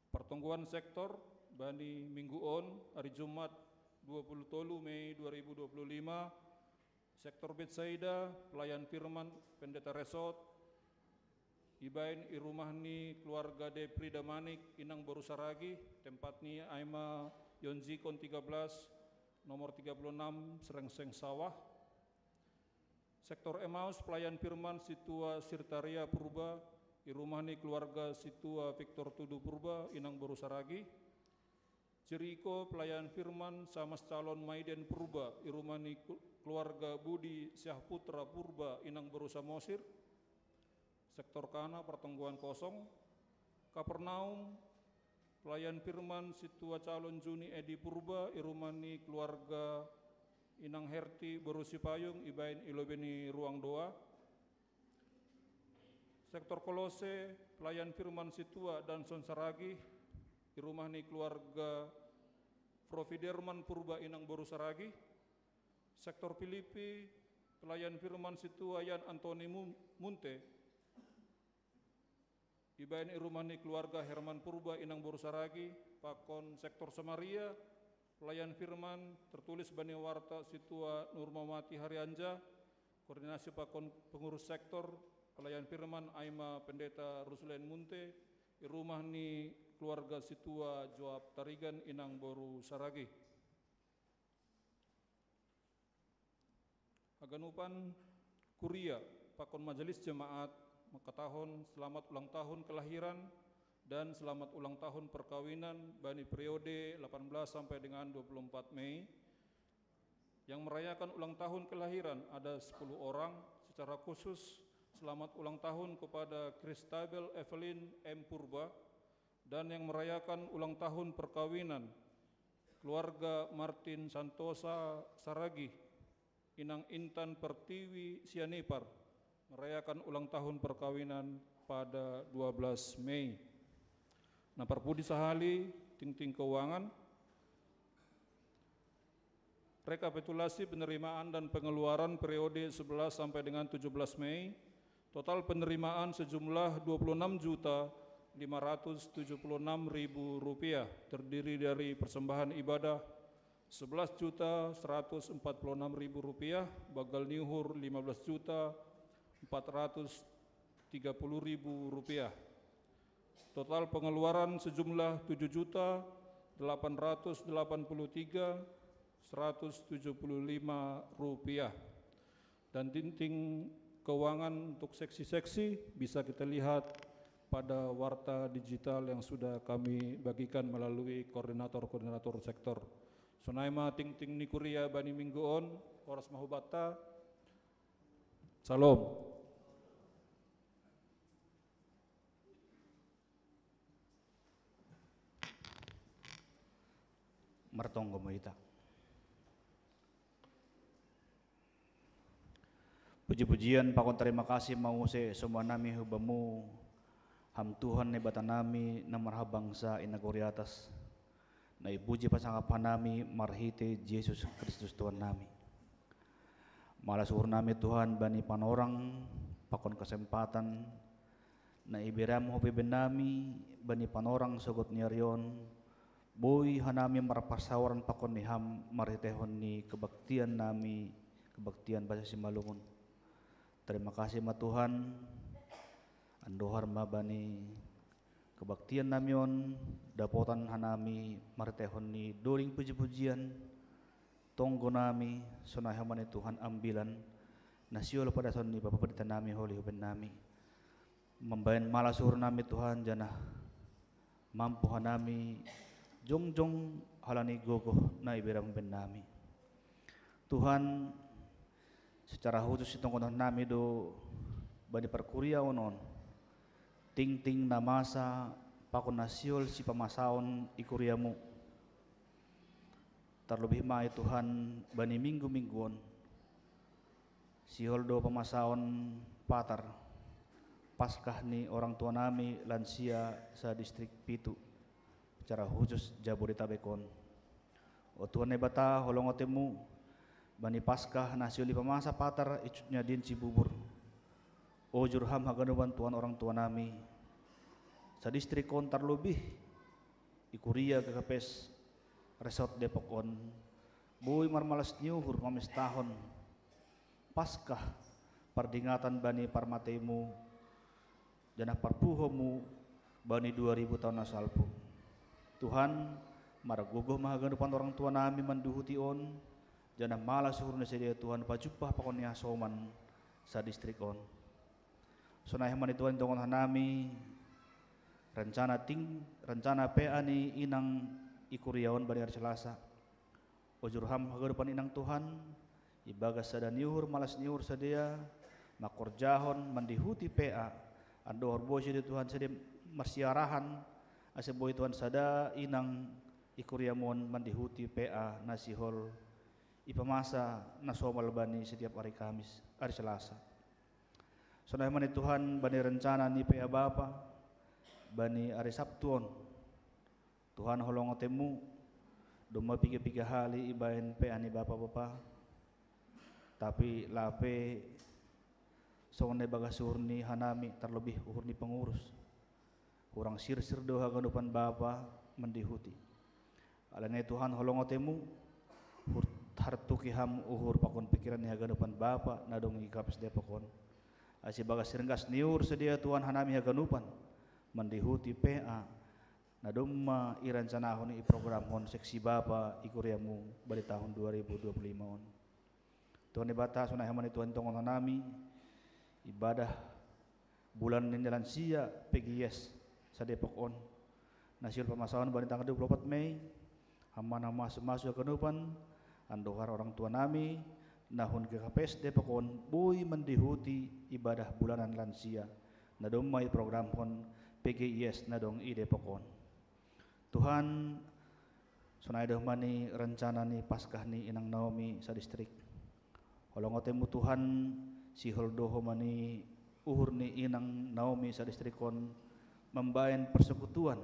Partonggoan sektor bani minggu on, hari Jumat, dua puluh tolu Mei dua ribu dua puluh lima, sektor Betsaida, pelayan firman, Pendeta Resort, ibain i rumah ni keluarga Deprida Manik, inang boru Saragih, tempat ni aima Yonjikon tiga belas, nomor tiga puluh enam, Serengseng Sawah. Sektor Emmaus, pelayan firman Situa Sirtaria Purba, i rumah ni keluarga Situa Victor Tudu Purba, inang boru Saragih. Jeriko, pelayan firman Samas Calon Maiden Purba, i rumah ni ku-, keluarga Budi Syahputra Purba, inang boru Samosir. Sektor Kana, partonggoan kosong. Kapernaum, pelayan firman Situa Calon Juni Edi Purba, i rumah ni keluarga Inang Herti boru Sipayung, ibain i lobei ni ruang doa. Sektor Kolose, pelayan firman Situa Danson Saragih, i rumah ni keluarga Profiderman Purba, inang boru Saragih. Sektor Filipi, pelayan firman Situa Yan Antoni Mun-, Munte, ibain i rumah ni keluarga Herman Purba, inang boru Saragih. Pakon sektor Samaria, pelayan firman tertulis bani warta Situa Nurmawati Harianja, koordinasi pakon pengurus sektor, pelayan firman aima Pendeta Ruslen Munte, i rumah ni keluarga Situa Joab Tarigan, inang boru Saragih. Haganupan kuria pakon majelis jemaat mangkatahon selamat ulang tahun kelahiran dan selamat ulang tahun perkawinan bani periode delapan belas sampai dengan dua puluh empat Mei. Yang merayakan ulang tahun kelahiran ada sepuluh orang. Secara khusus, selamat ulang tahun kepada Christabel Evelyn M Purba, dan yang merayakan ulang tahun perkawinan Keluarga Martin Santosa Saragih, Inang Intan Pertiwi Sianipar, merayakan ulang tahun perkawinan pada dua belas Mei. Na parpudi sahali, tingting keuangan, rekapitulasi penerimaan dan pengeluaran periode sebelas sampai dengan tujuh belas Mei, total penerimaan sejumlah dua puluh enam juta lima ratus tujuh puluh enam ribu rupiah, terdiri dari persembahan ibadah sebelas juta seratus empat puluh enam ribu rupiah, bagal niuhur lima belas juta empat ratus tiga puluh ribu rupiah. Total pengeluaran sejumlah tujuh juta delapan ratus delapan puluh tiga seratus tujuh puluh lima rupiah. Dan tingting keuangan untuk seksi-seksi bisa kita lihat pada warta digital yang sudah kami bagikan melalui koordinator-koordinator sektor. Sonai ma tingting ni kuria bani minggu on, horas ma hubanta. Syalom. Martonggo ma hita. Puji-pujian pakon tarima kasih ma muse sombah nami hu Bamu, Ham Tuhan Naibata nami na marhabangsa i nagori atas, na ipuji pasangap hanami marhite Jesus Kristus Tuhan nami. Malas uhur nami Tuhan bani panorang pakon kesempatan na ibereM hu bebennami bani panorang sogot ni ari on, boi hanami marparsaoran pakon ni Ham marhiteihon ni kebaktian nami, kebaktian basa Simalungun. Tarima kasih ma Tuhan, andohar ma bani kebaktian nami on, dapotan hanami marhiteihon ni doding puji-pujian, tonggo nami, sonai homa ni Tuhan ambilan na sihol padason ni Bapa Pendeta nami holi hu bennami. Mambahen malas uhur nami Tuhan, janah mampu hanami jongjong halani gogoh na ibereM hu bennami. Tuhan, secara khusus itonggohon nami do bani parkuriaon on tingting na masa pakon na sihol sipamasaon i kuriaMu. Tarlobih ma i Tuhan bani minggu-minggu on, sihol do pamasaon Patar, Paskah ni orang tua nami lansia sa-distrik pitu, secara khusus Jabodetabek on. O Tuhan Naibata, holong oteMu, bani Paskah na sihol ipamasa Patar i Cut Nyadia Cibubur. Ojur Ham haganupan Tuhan orang tua nami sa-distrik on, tarlobih i kuria G K P S Resort Depok on, boi marmalas ni uhur mamestahon Paskah, pardingatan bani parmateiMu, janah parpuhoMu bani dua ribu taon na salpu. Tuhan, margogoh ma haganupan orang tua nami mandihuti on, janah malas uhur ni sidea Tuhan pajumpah pakon ni hasoman sa-distrik on. Sonai homa ni Tuhan itonggohon hanami rencana ting-, rencana P A ni inang i kuria on bani ari Salasa. Ojur Ham haganupan inang Tuhan, ibagas sada ni uhur malas ni uhur sidea mangkorjahon mandihuti P A, andohar boi sidea Tuhan sidea marsiarahan, ase boi Tuhan sada inang i kuriaMu on mandihuti P A na sihol ipamasa na somal bani setiap ari Kamis, ari Salasa. Sonai homa ni Tuhan bani rencana ni P A Bapa bani ari Sabtu on. Tuhan, holong oteMu, domma piga-piga hali ibahen P A ni Bapa-bapa, tapi lape songon na ibagas uhur ni hanami, tarlobih uhur ni pengurus. Hurang sirsir do haganupan Bapa mandihuti. Alani Tuhan, holong oteMu, hur-, hartuki Ham uhur pakon pingkiran ni haganupan Bapa na dong i G K P S Depok on. Ase ibagas ringgas ni uhur sidea Tuhan hanami haganupan mandihuti P A na domma irancanahon, iproduksionhon seksi Bapa i kuriaMu bani tahun dua ribu dua puluh lima on. Tuhan Debata, sonai homa ni Tuhan itonggohon hanami ibadah bulan ni lansia P G I S sa-Depok on, na sihol pamasaon bani tanggal dua puluh opat Mei. Ham ma na masu-masu haganupan, andohar orang tua nami na hun G K P S Depok on boi mandihuti ibadah bulanan lansia na domma iproduksionhon P G I S na dong i Depok on. Tuhan, Sonai do homa ni rencana ni Paskah ni inang Naomi sadistrik. Holongotemu Tuhan, sihol do homa ni uhur ni inang Naomi sadistrik on mambaen persekutuan,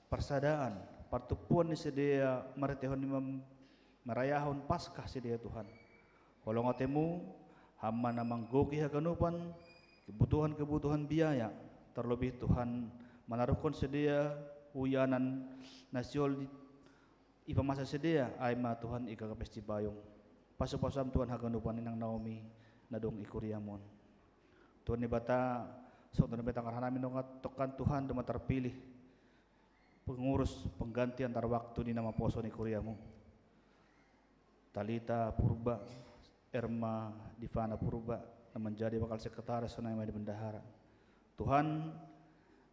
parsadaan, partumpuan ni sidea marhiteihon ni mem-, marayahon Paskah sidea Tuhan. Holongotemu, homa na manggohi haganupan kebutuhan-kebutuhan biaya, terlebih Tuhan manaruhkon sidea uyanan na sihol di ipamasa sidea, ai ma Tuhan i gagapas ni payung. Pasu-pasuam Tuhan haganupan inang Naomi na adong i kuriam on. Tuhan Debata, songon na pinatangkar hanami nongkantong Tuhan, domma tarpilih pengurus pengganti antar waktu ni na maposo ni kuriamu. Talita Purba, Erma Divana Purba, na manjadi wakil sekretaris sonai ma di bendahara. Tuhan,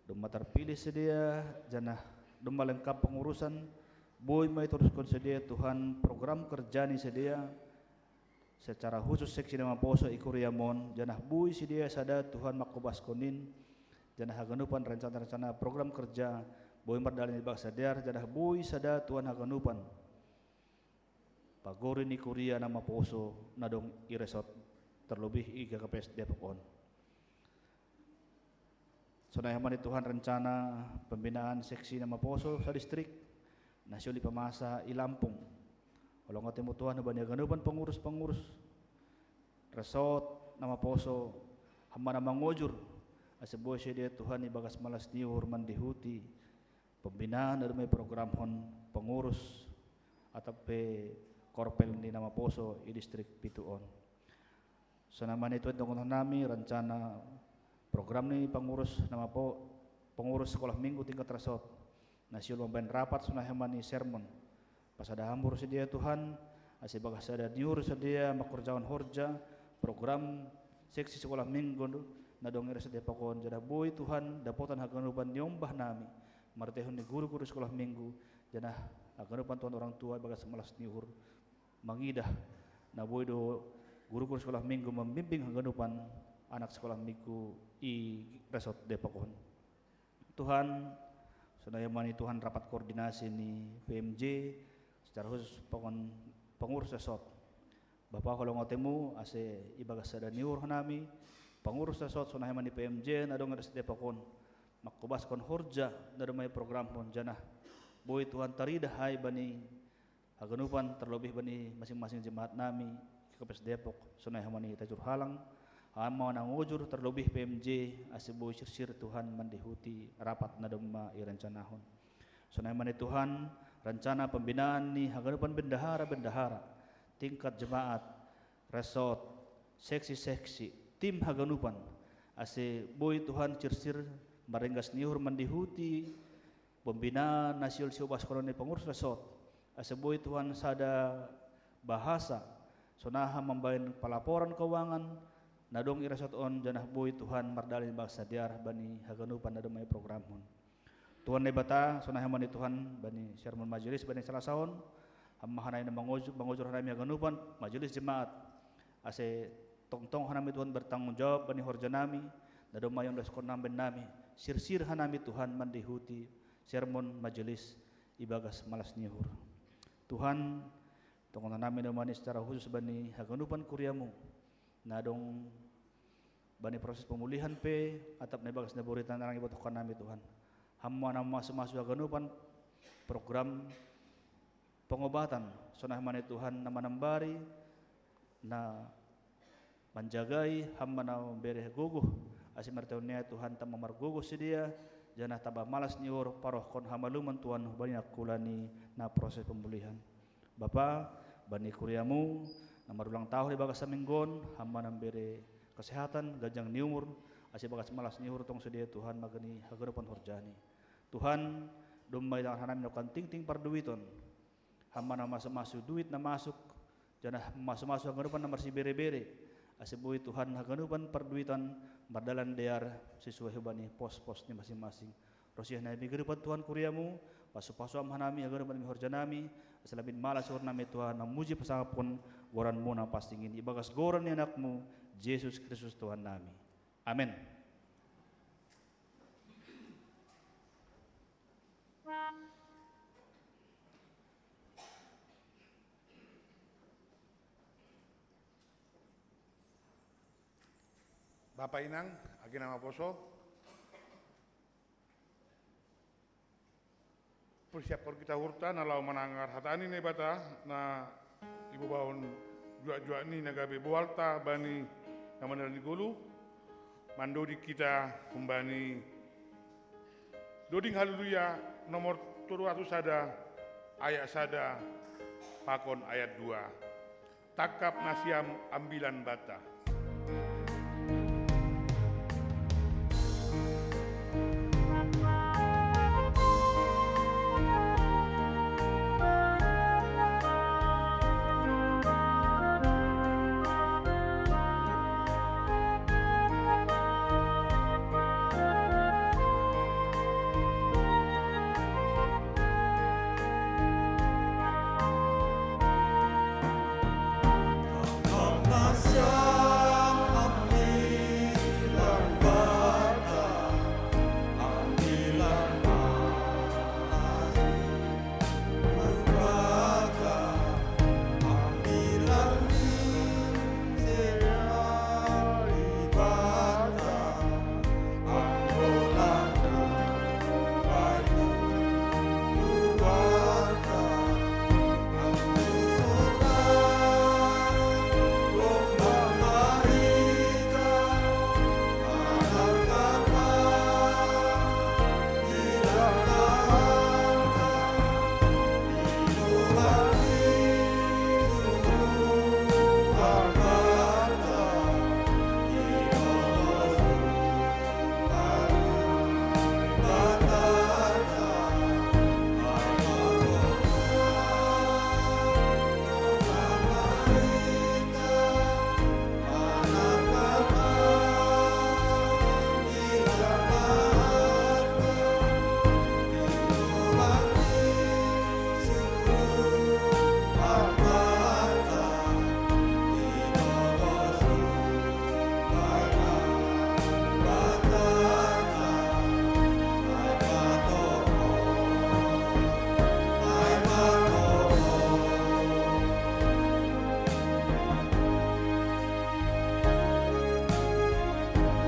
domma tarpilih sidea, janah domma lengkap pengurusan, boi ma itoruskon sidea Tuhan program kerja ni sidea, secara khusus seksi na maposo i kuriam on, janah boi sidea sada Tuhan mangkobaskon in, janah haganupan rencana-rencana program kerja, boi mardalan di bagasan dear, janah boi sada Tuhan haganupan pagori ni kuria na maposo na adong i resort, terlebih i G K P S Depok on. Sonai homa ni Tuhan rencana pembinaan seksi na maposo sadistrik, na sihol ipamasa i Lampung. Holongotemu Tuhan hubani haganupan pengurus-pengurus resort na maposo, homa na mangojur, ase boi sidea Tuhan ibagas malas ni uhur mandihuti pembinaan na adong i programhon pengurus atap pe korpel ni na maposo i distrik pitu on. Sonai ma ni Tuhan, tongtong hami rencana program ni pengurus na mapo-, pengurus sekolah minggu tingkat resort, na sihol mambaen rapat sonai homa ni sermon. Pasada hambur sidea Tuhan, ase ibagas sada ni uhur sidea mangkorjahon horja program seksi sekolah minggu na adong i resort Depok on, janah boi Tuhan dapotan haganupan ni ombah nami marhiteihon ni guru-guru sekolah minggu, janah haganupan Tuhan orang tua ibagas malas ni uhur mangidah, na boi do guru-guru sekolah minggu mambimbing haganupan anak sekolah minggu i resort Depok on. Tuhan, sonai ma ni Tuhan rapat koordinasi ni P M J, secara khusus pengurus resort. Bapa, holongotemu ase ibagas sada ni uhur nami, pengurus resort sonai ma ni P M J na adong i resort Depok on, mangkobaskon horja na adong i programhon, janah boi Tuhan taridah ai bani haganupan, terlebih bani masing-masing jemaat nami, G K P S Depok, sonai homa ni Tajur Halang, homa na mangojur, terlebih P M J, ase boi sirsir Tuhan mandihuti rapat na domma irencanahon. Sonai ma ni Tuhan, rencana pembinaan ni haganupan bendahara-bendahara, tingkat jemaat, resort, seksi-seksi, tim haganupan, ase boi Tuhan sirsir marringgas ni uhur mandihuti pembinaan na sihol siobashonon ni pengurus resort, ase boi Tuhan sada bahasa, sonaha mambaen pelaporan keuangan na adong i resort on, janah boi Tuhan mardalan ibagas na dear bani haganupan na domma i programhon. Tuhan Debata, sonai ma ni Tuhan bani sermon majelis bani Selasa on, homa hanami na mangojur, mangojur hanami haganupan majelis jemaat, ase tongtong hanami Tuhan bertanggung jawab bani horja nami, na domma iondoskon nami, nami, sirsir hanami Tuhan mandihuti sermon majelis ibagas malas ni uhur. Tuhan, tongtong hanami domma ni secara khusus bani haganupan kuriamu, na adong bani proses pemulihan pe, atap na ibagas na borita na lang ibotohkan nami Tuhan. Homa na mamasu-masu haganupan program pengobatan, sonai ma ni Tuhan na manambari, na manjagai, homa na mambere gogoh, ase marhitehon ni ai Tuhan tama margogoh sidea, janah tama malas ni uhur parohkon hamaluman Tuhan hubani angkula ni na proses pemulihan. Bapa, bani kuriamu, na marulang tahun ibagas saminggu on, homa na mambere kesehatan, ganjang ni umur, ase ibagas malas ni uhur tong sidea Tuhan mangihuti haganupan horjani. Tuhan, domma itangan hanami nongkan tingting parduiton, homa na mamasu-masu duit na masuk, janah mamasu-masu haganupan na marsibere-bere, ase boi Tuhan haganupan parduiton mardalan dear sesuai hubani pos-pos ni masing-masing. Roh siah nami haganupan Tuhan kuriamu, pasu-pasuam hanami haganupan horja nami, ase lambin malas uhur nami Tuhan mamuji pasangapkon goranmu na pansing in, ibagas goran ni anakmu, Jesus Kristus Tuhan nami. Amen. Bapa inang, agi na maposo, persiapkon hita uhurta na laho manangar hata ni Naibata na ibobahon juak-juak ni na gabe boalta bani na manila ni golu, mandoding hita humbani doding Haleluya nomor tolu ratus sada, ayat sada pakon ayat dua. Tangkap nasiam ambilan banta.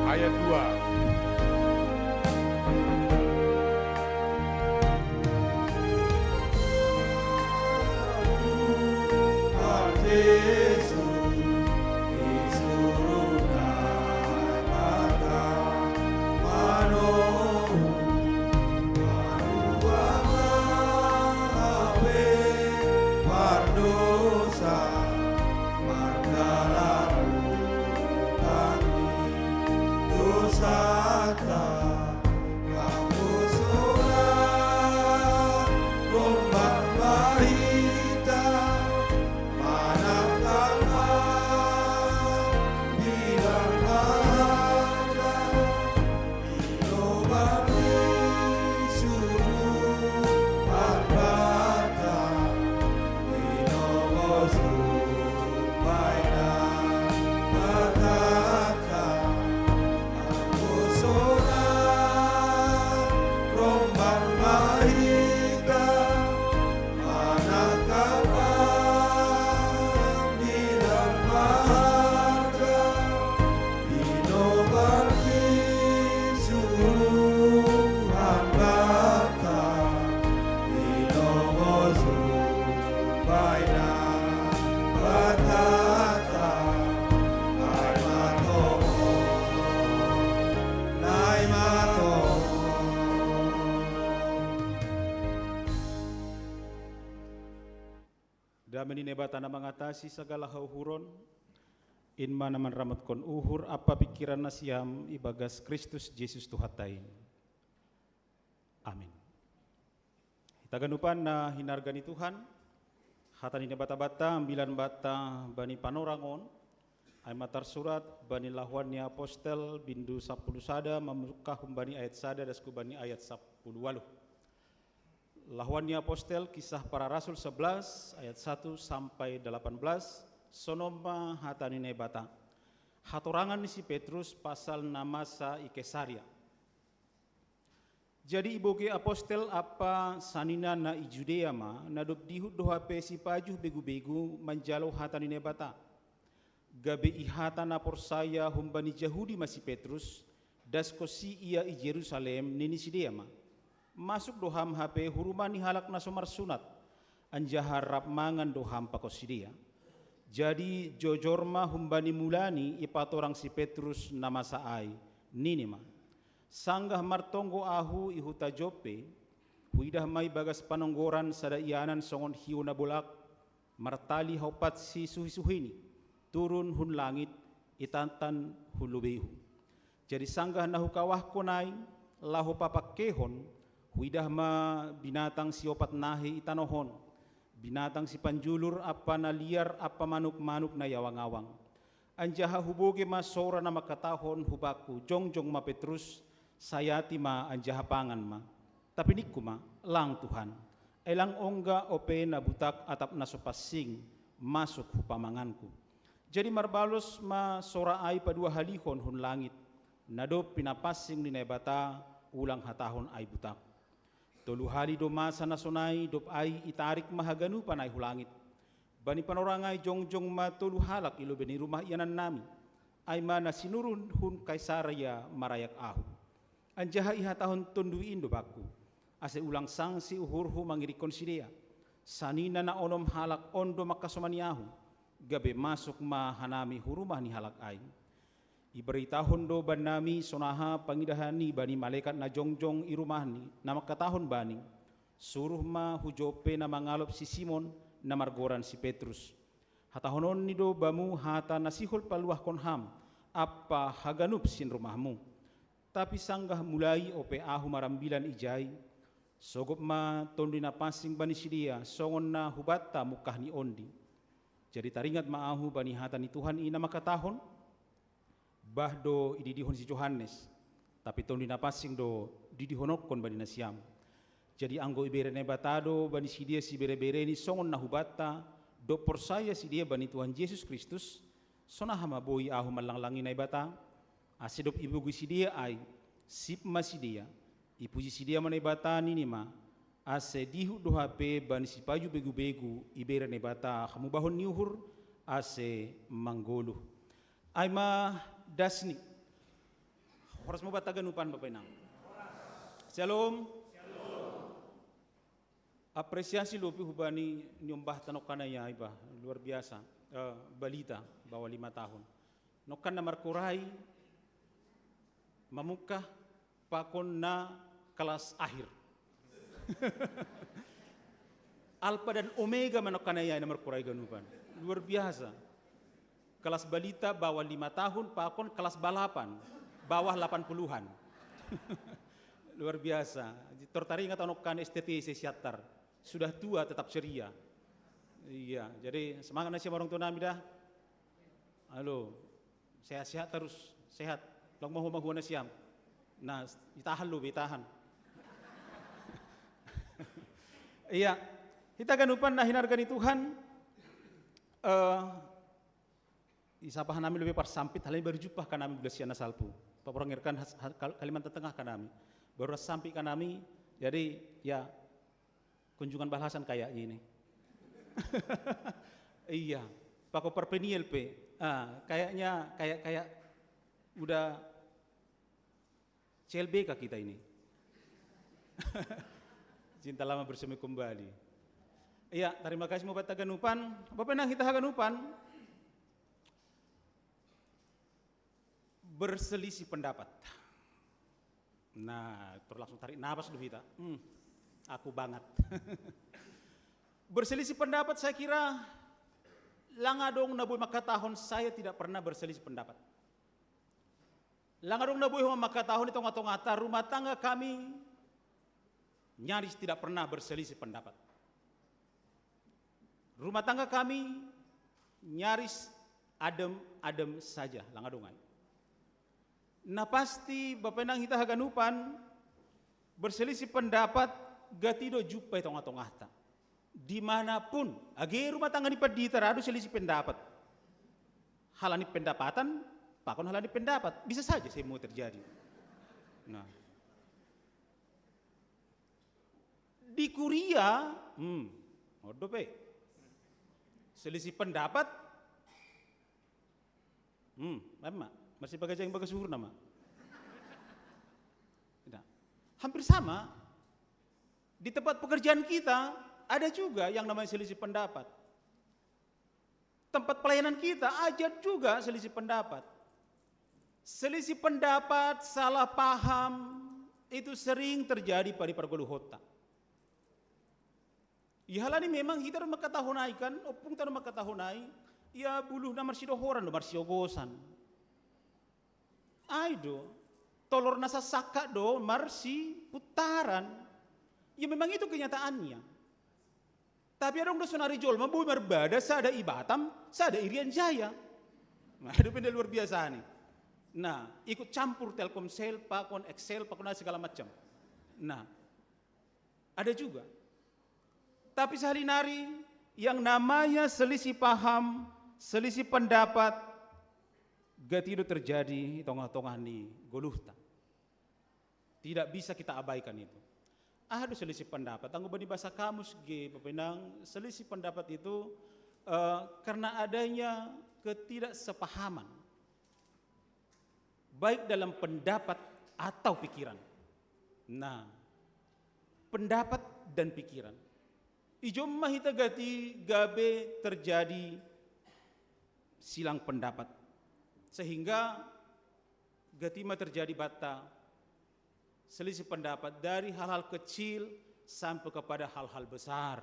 Ayat dua. Dame ni Naibata na mangatasi sagala hauhuron, in ma na manramatkon uhur ampa pingkiran nasiam ibagas Kristus Jesus Tuhanta i. Amin. Hita ganupan na hinarga ni Tuhan, hata ni Naibata banta ambilan banta bani panorang on, ai ma tarsurat bani Lahoan ni Apostel bindu sampulu sada, mamungka humbani ayat sada das humbani ayat sampulu ualuh. Lahoan ni Apostel, Kisah Para Rasul sebelas ayat satu sampai delapan belas, sonon ma hata ni Naibata. Hatorangan ni si Petrus pasal na masa i Kesaria. Jadi ibogei apostel ampa sanina na i Judea ma, na dob dihut do hape sipajuh begu-begu manjalo hata ni Naibata. Gabe i hata na porsaya humbani Jahudi ma si Petrus, daskon si ia i Jerusalem, nini sidea ma: Masuk do ham hape hu rumah ni halak na so marsunat, anjaha rap mangan do ham pakon sidea? Jadi jojor ma humbani mulani ipatorang si Petrus na masa ai, nini ma: Sanggah martonggo ahu i huta Joppe, huidah ma i bagas panonggoran sada ianan songon hiou na bolak, martali haumpat sisuhisuhini, turun hun langit, itantan hun lobeihu. Jadi sanggah na hukawahkon ai, laho papangkehon, huidah ma binatang siompat nahe i tanoh on, binatang sipanjulur ampa na liar ampa manukmanuk na i awangawang. Anjaha hubogei ma sora na mangkatahon hubakku: Jongjong ma Petrus, sayati ma anjaha pangan ma. Tapi ningku ma: Lang Tuhan, ai lang ongga ope na butak atap na so pansing masuk hu pamanganku. Jadi marbalos ma sora ai paduahalihon hun langit: Na dob pinapansing ni Naibata, ulang hatahon ai butak. Tolu hali do masa na sonai, dob ai itarik ma haganupan ai hu langit. Bani panorang ai jongjong ma tolu halak i lobei ni rumah ianannami, ai ma na sinurun hun Kaisarea marayak ahu. Anjaha ihatahon Tonduy in do bakku, ase ulang sangsi uhurhu mangirikkon sidea. Sanina na onom halak on do mangkasomani ahu, gabe masuk ma hanami hu rumah ni halak ai. Ibaritahon do bannami sonaha pangidahanni bani malekat na jongjong i rumahni, na mangkatahon bani: Suruh ma hu Joppe na mangalop si Simon, na margoran si Petrus. Hatahononni do bamu hata na sihol paluahkon ham ampa haganup sinrumahmu. Tapi sanggah mulai ope ahu marambilan ijai, sogop ma Tonduy Napansing bani sidea, songon na hubanta mungkah ni ondi. Jadi taringat ma ahu bani hata ni Tuhan i na mangkatahon: Bah do ididihon si Johannes, tapi Tonduy Napansing do didihononkon bani nasiam. Jadi anggo ibere Naibata do bani sidea siberebereni songon na hubanta, dob porsaya sidea bani Tuhan Jesus Kristus, sonaha ma boi ahu manlanglangi Naibata? Ase dob ibogei sidea ai, sip ma sidea, ipuji sidea ma Naibata, nini ma: Ase dihut do hape bani sipajuh begubegu ibere Naibata hamubahon ni uhur ase manggoluh. Ai ma dasni. Horas ma banta haganupan, Bapa Inang. Shalom. Apresiasi lopi hubani niombahta nongkan na ia, iba luar biasa. Eh, balita bahwa lima tahun. Nongkan na markurai mamungkah pakon na kelas akhir. Alfa dan Omega ma nongkan na ia na markurai ganupan. Luar biasa. Kelas balita bawah lima tahun, pakon kelas balapan, bawah delapan puluhan. Luar biasa. Tertaringat anak kan S T T C Siantar. Sudah tua tetap ceria. Iya, jadi semangat nasiam orang tua nami dah. Halo, sehat-sehat terus, sehat. Long mau mahua nasiam. Nah, ditahan lu, ditahan. Iya, hita ganupan na hinarga ni Tuhan. Eh, isapa hanami lobi parsampit, halani baru jumpa hanami bulan sian na salpu. Paporangerkan has-, ha-, Kal-, Kalimantan Tengah hanami. Baru sampit hanami, jadi ya kunjungan balasan kayaknya ini. Iya, pakon parpeniel pe. Ah, kayaknya, kayak, kayak udah C L B K kita ini. Cinta lama bersemi kembali. Iya, terima kasih ma banta haganupan. Bapa Inang, hita haganupan berselisih pendapat. Nah, terus langsung tarik napas dulu kita. Hmm, aku banget. Berselisih pendapat, saya kira lang adong na boi mangkatahon saya tidak pernah berselisih pendapat. Lang adong na boi ho mangkatahon di tengah-tengahta, rumah tangga kami nyaris tidak pernah berselisih pendapat. Rumah tangga kami nyaris adem-adem saja, lang adong ai. Na pasti, Bapa Inang, hita haganupan berselisih pendapat, gati do jumpa i tengah-tengahta. Dimanapun, age rumah tangga ni pandita, ra do selisih pendapat. Halani pendapatan, pakon halani pendapat. Bisa saja semua terjadi. Nah. Di kuria, hmm, on dope. Selisih pendapat, Hmm, memang masih pakai jeng pakai suhur nama. Nah, hampir sama. Di tempat pekerjaan kita ada juga yang namanya selisih pendapat. Tempat pelayanan kita ada juga selisih pendapat. Selisih pendapat, salah paham, itu sering terjadi pada pergoluhota. Ya, hal ini memang kita rumah katahonai kan, opung ta rumah katahonai, ya buluh na marsidohoran, marsiogosan. Ai do, tolor na sasaka do, marsiputaran. Ya memang itu kenyataannya. Tapi ada dong sonari jolma, boi marbada, sada i Batam, sada i Irian Jaya. Nah, itu benda luar biasa nih. Nah, ikut campur Telkomsel, pakon Excel, pakon segala macam. Nah, ada juga. Tapi sahali nari yang namanya selisih paham, selisih pendapat, gati do terjadi tongah-tongah ni goluhta. Tidak bisa kita abaikan itu. Ada selisih pendapat. Anggo bani bahasa kamus ge, Bapenang, selisih pendapat itu eh, karena adanya ketidaksepahaman, baik dalam pendapat atau pikiran. Nah, pendapat dan pikiran. Ijo ma hita gati gabe terjadi silang pendapat. Sehingga gati ma terjadi banta selisih pendapat dari hal-hal kecil sampai kepada hal-hal besar.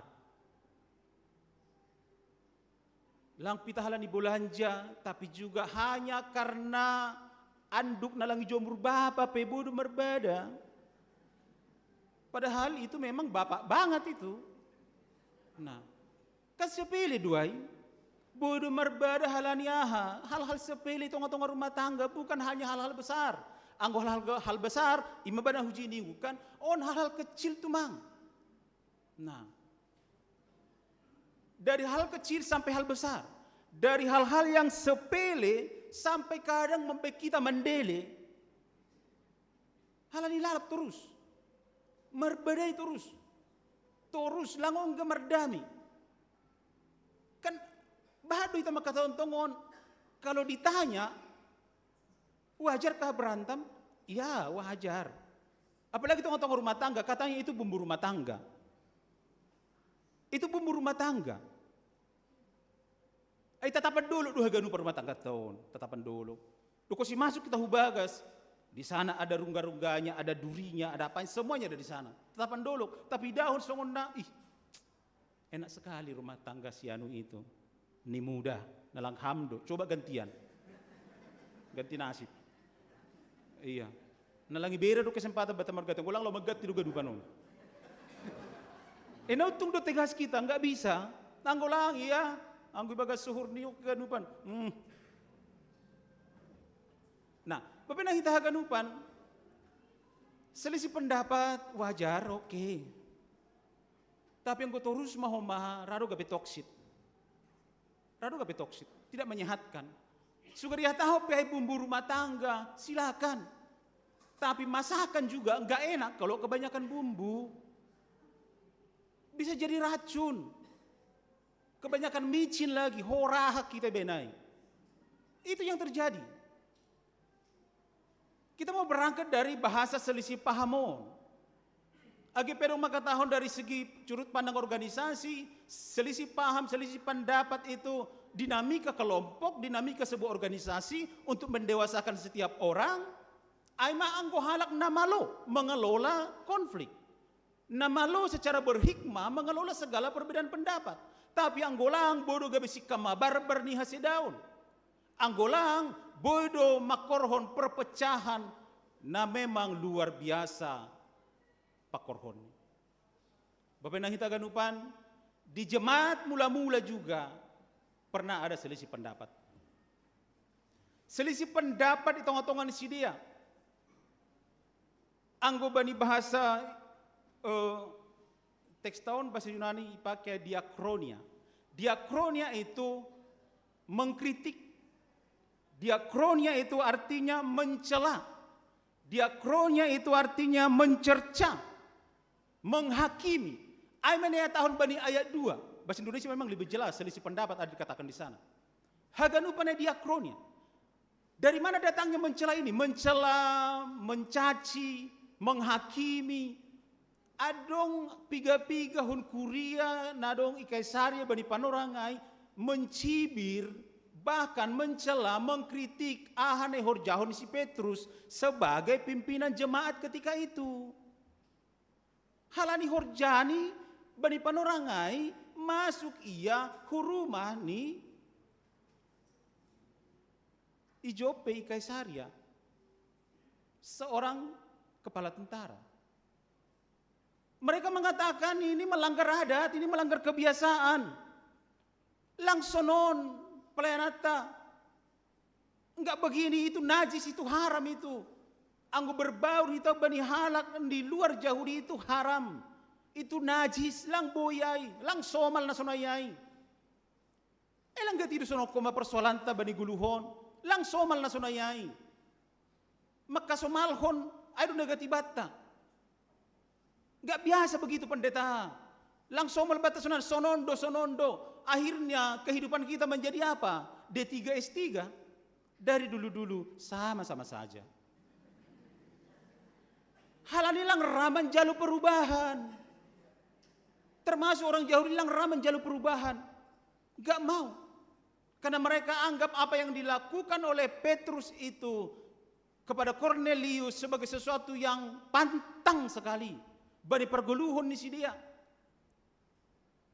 Lang pita halani bolanja, tapi juga hanya karena anduk na lang ijombur bapa pe boi do marbada. Padahal itu memang bapak banget itu. Nah, kan sepele do ai. Boi do marbada halani aha, hal-hal sepele tongah-tongah rumah tangga, bukan hanya hal-hal besar. Anggo hal-hal hal besar, ima bana huji ninggu kan, on hal-hal kecil tumang. Nah, dari hal kecil sampai hal besar, dari hal-hal yang sepele sampai kadang membuat kita mandele. Halani lalap torus, marbadai torus, torus lang ongga mardame. Kan bahat do hita mangkatahon tongon, kalau ditanya, wajar kah berantem? Ya, wajar. Apalagi tongah-tongah rumah tangga, katanya itu bumbu rumah tangga. Itu bumbu rumah tangga. Ai tatapan dolok do haganupan rumah tangga ta on, tatapan dolok. Dohot si masuk kita hu bagas, di sana ada rungga-rungganya, ada durinya, ada apa, semuanya ada di sana. Tatapan dolok, tapi dahon songon na, ih, enak sekali rumah tangga si anu itu. Ni muda, na lang ham do, coba gantian. Ganti nasib. Iya. Na lang ibere do kesempatan banta marganti, anggo lang laho mangganti do ganupan on. E na untung do tegas kita, nggak bisa. Anggo lang, iya, anggo ibagas suhur ni ganupan. Hmm. Nah, bapenang hita haganupan, selisih pendapat wajar, oke. Tapi anggo torus ma homa, ra do gabe toxic. Ra do gabe toxic, tidak menyehatkan. Sudah dihatahon pe ai bumbu rumah tangga, silakan. Tapi masakan juga nggak enak kalau kebanyakan bumbu. Bisa jadi racun. Kebanyakan micin lagi, horaha hita baen ai. Itu yang terjadi. Kita mau berangkat dari bahasa selisih paham on. Age pe adong mangkatahon dari segi sudut pandang organisasi, selisih paham, selisih pendapat itu dinamika kelompok, dinamika sebuah organisasi untuk mendewasakan setiap orang. Ai ma anggo halak na malo mengelola konflik. Na malo secara berhikmah mengelola segala perbedaan pendapat. Tapi anggo lang boi do gabe singkama barbar ni hasedaon. Anggo lang boi do mangkorhon perpecahan na memang luar biasa pangkorhon. Bapenang hita haganupan, di jemaat mula-mula juga pernah ada selisih pendapat. Selisih pendapat di tongah-tongah ni sidea. Anggo bani bahasa eh, teks ta on bahasa Yunani ipake diakronia. Diakronia itu mengkritik. Diakronia itu artinya mencela. Diakronia itu artinya mencerca, menghakimi. Ai ma na ihatahon bani ayat dua. Bahasa Indonesia memang lebih jelas, selisih pendapat ada dikatakan di sana. Haganupan na diakronia. Dari mana datangnya mencela ini? Mencela, mencaci, menghakimi. Adong piga-piga hun kuria na dong i Kaisaria bani panorang ai, mencibir, bahkan mencela, mengkritik aha na ihorjahon si Petrus sebagai pimpinan jemaat ketika itu. Halani horjani bani panorang ai, masuk ia hu rumah ni i Joppe i Kaisaria, seorang kepala tentara. Mereka mengatakan ini melanggar adat, ini melanggar kebiasaan. Lang sonon pelayananta. Enggak begini, itu najis, itu haram itu. Anggo berbaur hita bani halak di luar Jahudi itu haram. Itu najis, lang boi ai, lang somal na sonai ai. E lang gati do sonoko ma persoalanta bani goluhon, lang somal na sonai ai. Mangkasomalhon, ai do na gati banta. Enggak biasa begitu pendeta. Lang somal banta sonai, sonon do, sonon do. Akhirnya kehidupan kita menjadi apa? D tiga S tiga. Dari dulu-dulu sama-sama saja. Halani lang ra manjalo perubahan. Termasuk orang Jahudi lang ra manjalo perubahan. Enggak mau. Karena mereka anggap apa yang dilakukan oleh Petrus itu kepada Kornelius sebagai sesuatu yang pantang sekali bani pergoluhon ni sidea.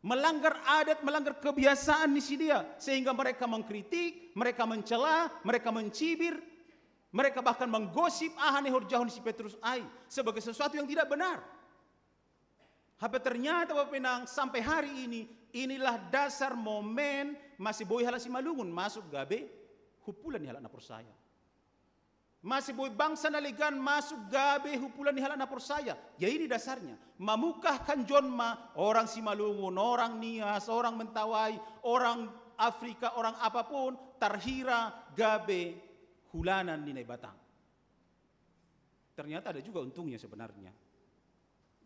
Melanggar adat, melanggar kebiasaan ni sidea, sehingga mereka mengkritik, mereka mencela, mereka mencibir, mereka bahkan menggosip aha na ihorjahon si Petrus ai sebagai sesuatu yang tidak benar. Hape ternyata Bapa Inang, sampai hari ini, inilah dasar momen masih boi halak Simalungun masuk gabe humpulan ni halak na porsaya. Masih boi bangsa na legan masuk gabe humpulan ni halak na porsaya. Ya ini dasarnya. Mamungkahkan jonma orang Simalungun, orang Nias, orang Mentawai, orang Afrika, orang apapun, tarhira gabe hulanan ni Naibata. Ternyata ada juga untungnya sebenarnya.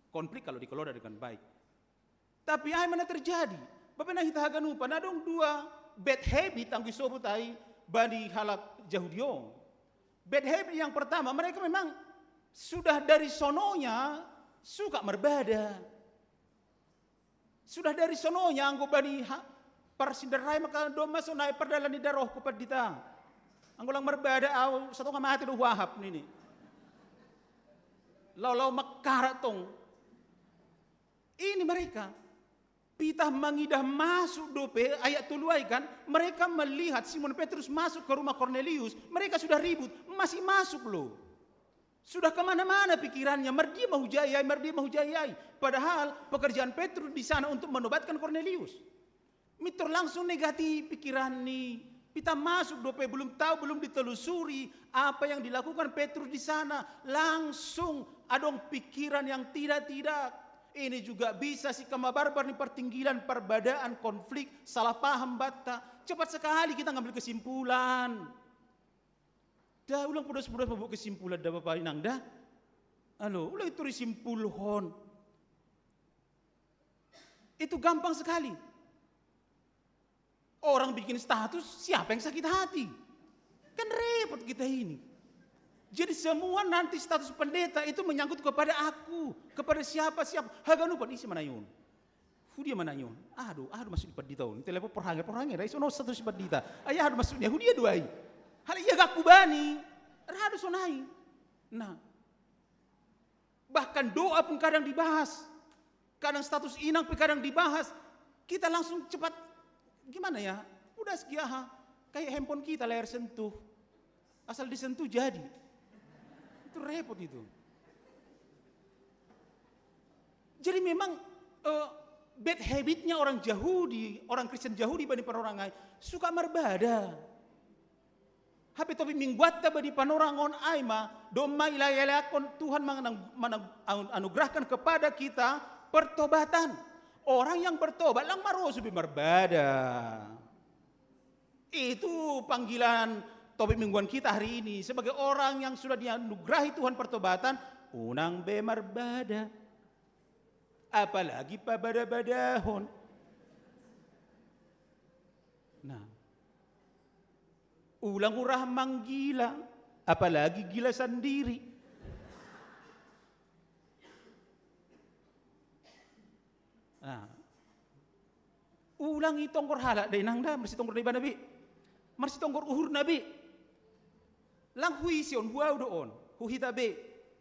Konflik kalau dikelola dengan baik. Tapi ai ma na terjadi. Bapa Inang, hita haganupan, adong dua bad habit anggo isobut ai bani halak Jahudi on. Bad habit yang pertama, mereka memang sudah dari sononya suka marbada. Sudah dari sononya anggo bani ha-, parsindarai maka domma sonai pardalan ni darohku pandita. Anggo lang marbada au satonga mate do huahap nini. Laho-laho mangkarat tong. Ini mereka. Pitah mangidah masuk dope, ayat tolu ai kan, mereka melihat Simon Petrus masuk ke rumah Kornelius, mereka sudah ribut, masih masuk loh. Sudah kemana-mana pikirannya, mardia ma hujai ai, mardia ma hujai ai. Padahal pekerjaan Petrus di sana untuk menobatkan Kornelius. Mintor langsung negatif pikiran ni. Pitah masuk dope, belum tahu, belum ditelusuri apa yang dilakukan Petrus di sana. Langsung adong pikiran yang tidak-tidak. Ini juga bisa si kama barbar ni partinggilan, parbadaan, konflik, salah paham banta. Cepat sekali kita ngambil kesimpulan. Da, ulang podas-podas mambuat kesimpulan da Bapa Inang da. Alo, ulang itu disimpulhon. Itu gampang sekali. Orang bikin status, siapa yang sakit hati? Kan repot kita ini. Jadi semua nanti status pendeta itu menyangkut kepada aku, kepada siapa-siapa. Haganupan ise ma na i on. Hudia ma na i on. Aduh, aduh masuk di pandita on. Telepon porhange, porhange, rai sono status pandita. Ayah aduh masuknya, hudia do ai. Hala ia gakku bani. Radu sonai. Nah, bahkan doa pun kadang dibahas. Kadang status inang pun kadang dibahas. Kita langsung cepat, gimana ya? Udah sekiaha. Kayak handphone kita layar sentuh. Asal disentuh jadi. Itu repot itu. Jadi memang eh, bad habitnya orang Jahudi, orang Kristen Jahudi bani panorang ai, suka marbada. Hape topik mingguanta bani panorang on ai ma, domma ilai-ilaikon Tuhan manang, manang, anu-, anugerahkan kepada kita pertobatan. Orang yang bertobat lang marosu be marbada. Itu panggilan topik mingguan kita hari ini. Sebagai orang yang sudah dianugerahi Tuhan pertobatan, unang be marbada. Apalagi pabada-badahon. Nah, Ulang urah manggila, apalagi gila sandiri. Nah, ulang i tonggor halak da inang da, marsitonggor da ibana be. Marsitonggor uhurna be. Lang huisi on, huahu do on, huhita be.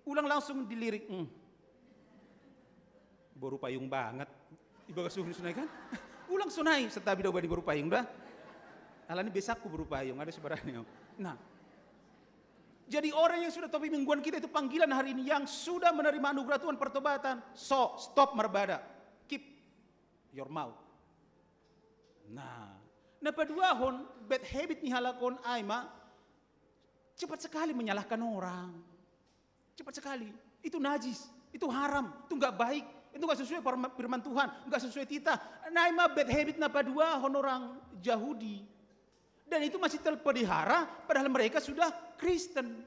Ulang langsung dilirik. Hmm. Boru payung banget. Ibagas uhur sonai kan? Ulang sonai, santabi da ubahen i boru payung da. Alani besakku boru payung, ada sebarani. Nah, jadi orang yang sudah, topik mingguan kita itu panggilan hari ini, yang sudah menerima anugerah Tuhan pertobatan. So, stop marbada. Keep your mouth. Nah, na paduahon, bad habit ni halak on ai ma cepat sekali menyalahkan orang. Cepat sekali. Itu najis, itu haram, itu nggak baik, itu nggak sesuai parma-, firman Tuhan, nggak sesuai titah. Nah, ima bad habit na paduahon orang Jahudi. Dan itu masih terpelihara padahal mereka sudah Kristen.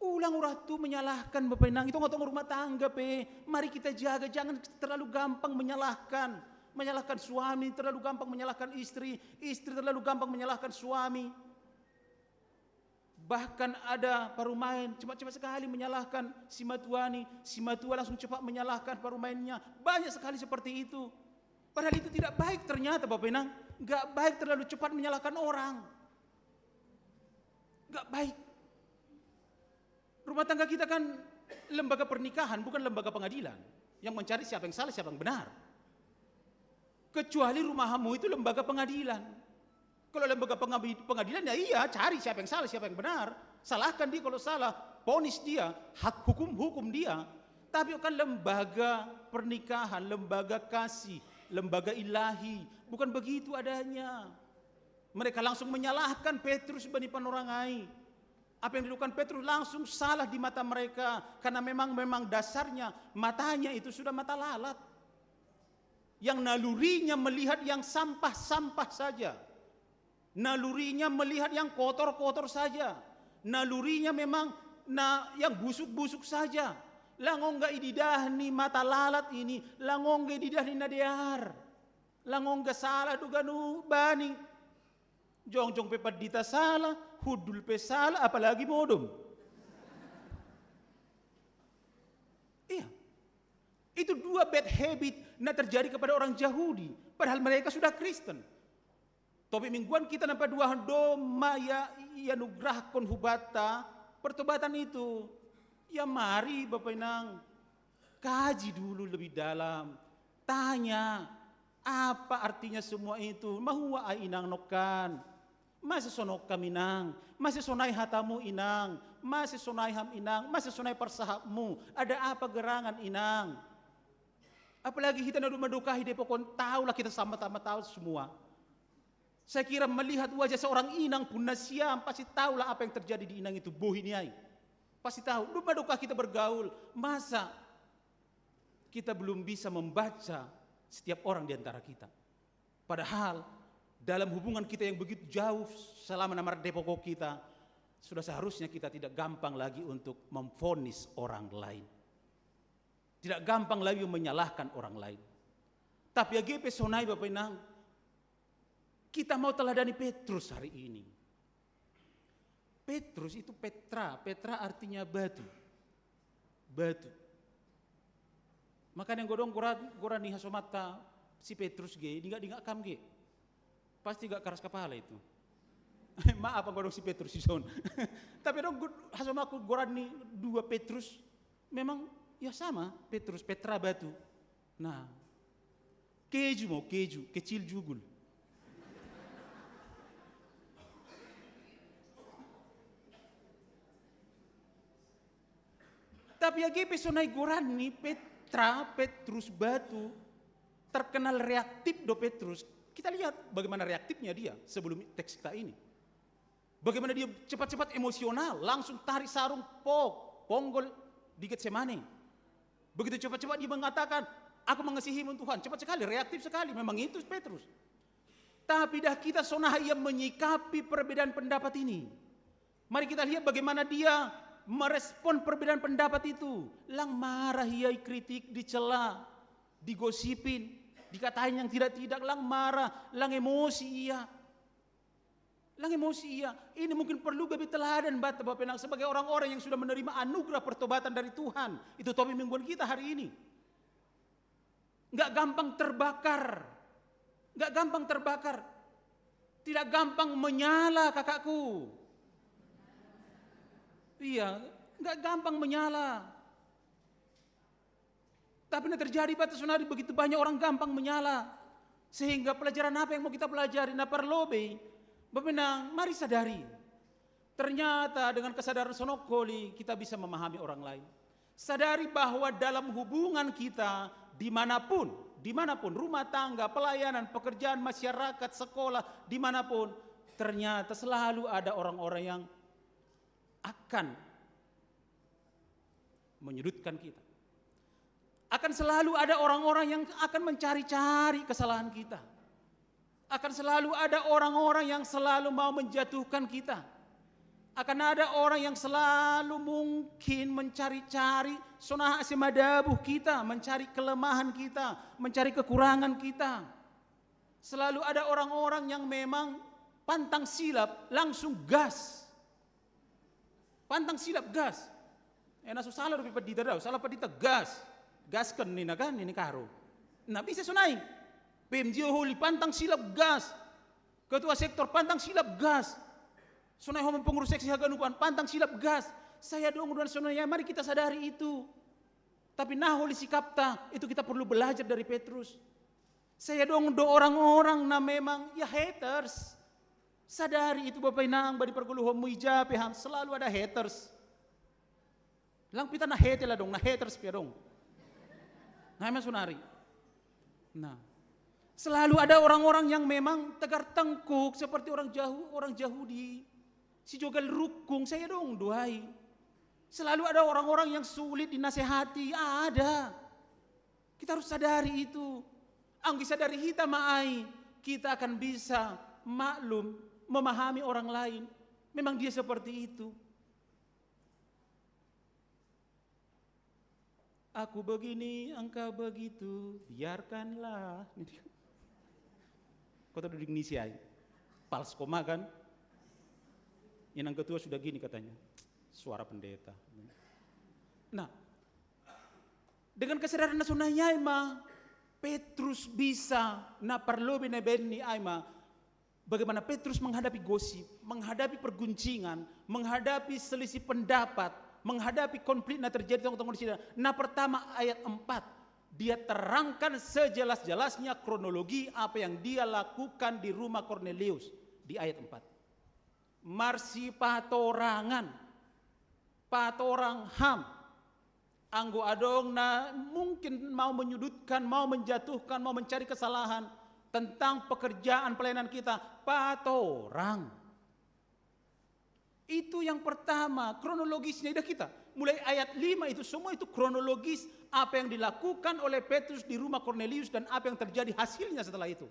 Ulang urah tu menyalahkan, Bapak Inang, itu nggak rumah tangga pe. Mari kita jaga, jangan terlalu gampang menyalahkan. Menyalahkan suami, terlalu gampang menyalahkan istri, istri terlalu gampang menyalahkan suami. Bahkan ada parumaen, cepat-cepat sekali menyalahkan si matua ni, si matua langsung cepat menyalahkan parumaennya. Banyak sekali seperti itu. Padahal itu tidak baik ternyata, Bapak Inang. Nggak baik terlalu cepat menyalahkan orang. Nggak baik. Rumah tangga kita kan lembaga pernikahan, bukan lembaga pengadilan. Yang mencari siapa yang salah, siapa yang benar. Kecuali rumahmu itu lembaga pengadilan. Kalau lembaga pengabi-, pengadilan, ya iya, cari siapa yang salah, siapa yang benar. Salahkan dia kalau salah, ponis dia, hak hukum, hukum dia. Tapi kan lembaga pernikahan, lembaga kasih, lembaga ilahi, bukan begitu adanya. Mereka langsung menyalahkan Petrus bani panorang ai. Apa yang dilakukan Petrus langsung salah di mata mereka, karena memang, memang dasarnya matanya itu sudah mata lalat. Yang nalurinya melihat yang sampah-sampah saja. Nalurinya melihat yang kotor-kotor saja. Nalurinya memang na yang busuk-busuk saja. Lang ongga ididah ni mata lalat ini, lang ongga ididah ni na dear. Lang ongga salah do ganup bani. Jongjong pe pandita salah, hundul pe salah, apalagi modom. Iya. Itu dua bad habit na terjadi kepada orang Jahudi, padahal mereka sudah Kristen. Topik mingguan kita na paduahon, domma ia, ianugerahkon hubanta pertobatan itu. Ya mari, Bapak Inang, kaji dulu lebih dalam. Tanya, apa artinya semua itu? Mahua ai inang nongkan? Mase sonai ham inang? Mase sonai hatamu inang? Mase sonai ham inang? Mase sonai parsahapmu? Ada apa gerangan inang? Apalagi hita na domma dokahi depok on, tahulah kita sama-sama tahu semua. Saya kira melihat wajah seorang inang pun na siam, pasti tahulah apa yang terjadi di inang itu, bohi ni ai. Pasti tahu, domma dokahi kita bergaul. Masa kita belum bisa membaca setiap orang di antara kita? Padahal dalam hubungan kita yang begitu jauh selama na mardepok on kita, sudah seharusnya kita tidak gampang lagi untuk memvonis orang lain. Tidak gampang lagi menyalahkan orang lain. Tapi age pe sonai, Bapak Inang, kita mau teladani Petrus hari ini. Petrus itu Petra, Petra artinya batu. Batu. Makanya godong goran, goran ni hasomanta si Petrus ge, dingak-dingak kam ge. Pasti gak keras kepala itu. Maaf, apa godong si Petrus dison. Tapi dong, go-, hasomakku goran ni dua Petrus, memang ya sama, Petrus, Petra batu. Nah, keju mau keju, kecil jugul. Tapi age pe sonai goran ni Petra, Petrus batu, terkenal reaktif do Petrus. Kita lihat bagaimana reaktifnya dia sebelum teks kita ini. Bagaimana dia cepat-cepat emosional, langsung tarik sarung, pok, ponggol di Getsemane. Begitu cepat-cepat dia mengatakan, "Aku mengasihimu, Tuhan." Cepat sekali, reaktif sekali. Memang itu Petrus. Tapi dah kita sonai ia menyikapi perbedaan pendapat ini. Mari kita lihat bagaimana dia merespon perbedaan pendapat itu. Lang marah ia, dikritik, dicela, digosipin, dikatain yang tidak-tidak, lang marah, lang emosi ia. Lang emosi iya. Ini mungkin perlu gabe teladan bata Bapak Inang sebagai orang-orang yang sudah menerima anugerah pertobatan dari Tuhan. Itu topik mingguan kita hari ini. Nggak gampang terbakar. Nggak gampang terbakar. Tidak gampang menyala, kakakku. Iya, nggak gampang menyala. Tapi yang terjadi, bata saudara, begitu banyak orang gampang menyala. Sehingga pelajaran apa yang mau kita pelajari? Nah, parlobei, Bapak Inang, mari sadari. Ternyata dengan kesadaran sono koli, kita bisa memahami orang lain. Sadari bahwa dalam hubungan kita, dimanapun, dimanapun, rumah tangga, pelayanan, pekerjaan, masyarakat, sekolah, dimanapun, ternyata selalu ada orang-orang yang akan menyudutkan kita. Akan selalu ada orang-orang yang akan mencari-cari kesalahan kita. Akan selalu ada orang-orang yang selalu mau menjatuhkan kita. Akan ada orang yang selalu mungkin mencari-cari sonaha ase madabuh kita, mencari kelemahan kita, mencari kekurangan kita. Selalu ada orang-orang yang memang pantang silap, langsung gas. Pantang silap, gas. Eh, na so sala dope pandita dau, sala pandita, gas. Gasken ninna kan, nini Karo. Na bisa sonai. P M J O holi, pantang silap, gas. Ketua sektor, pantang silap, gas. Sonai ho ma pengurus seksi haganupan, pantang silap, gas. Saya dong, dan sonai, ya, mari kita sadari itu. Tapi na holi sikapta, itu kita perlu belajar dari Petrus. Saya dong do orang-orang na memang, ya, haters. Sadari itu, Bapak Inang, bani pargoluhonmu i ja pe ham, selalu ada haters. Lang pita na hate la dong, na haters pia dong. Na, memang sonari. Nah, selalu ada orang-orang yang memang tegar tengkuk seperti orang Jahu-, orang Yahudi. Si jogal rukung, saya dong do ai. Selalu ada orang-orang yang sulit dinasehati, ada. Kita harus sadari itu. Anggo isadari hita ma ai, kita akan bisa maklum, memahami orang lain. Memang dia seperti itu. "Aku begini, engkau begitu, biarkanlah." Kota duduk nisi ai. Pals koma kan? Inang ketua sudah gini katanya. Suara pendeta. Nah, dengan kesadaran na sonai ai ma, Petrus bisa, na parlobei na ibaen ni ai ma, bagaimana Petrus menghadapi gosip, menghadapi perguncingan, menghadapi selisih pendapat, menghadapi konflik na terjadi tongtong di sida. Na pertama, ayat empat, dia terangkan sejelas-jelasnya kronologi apa yang dia lakukan di rumah Kornelius di ayat empat. Marsipatorangan, patorang ham. Anggo adong na mungkin mau menyudutkan, mau menjatuhkan, mau mencari kesalahan tentang pekerjaan pelayanan kita, patorang. Itu yang pertama, kronologisnya, idah kita. Mulai ayat lima itu, semua itu kronologis apa yang dilakukan oleh Petrus di rumah Kornelius dan apa yang terjadi hasilnya setelah itu.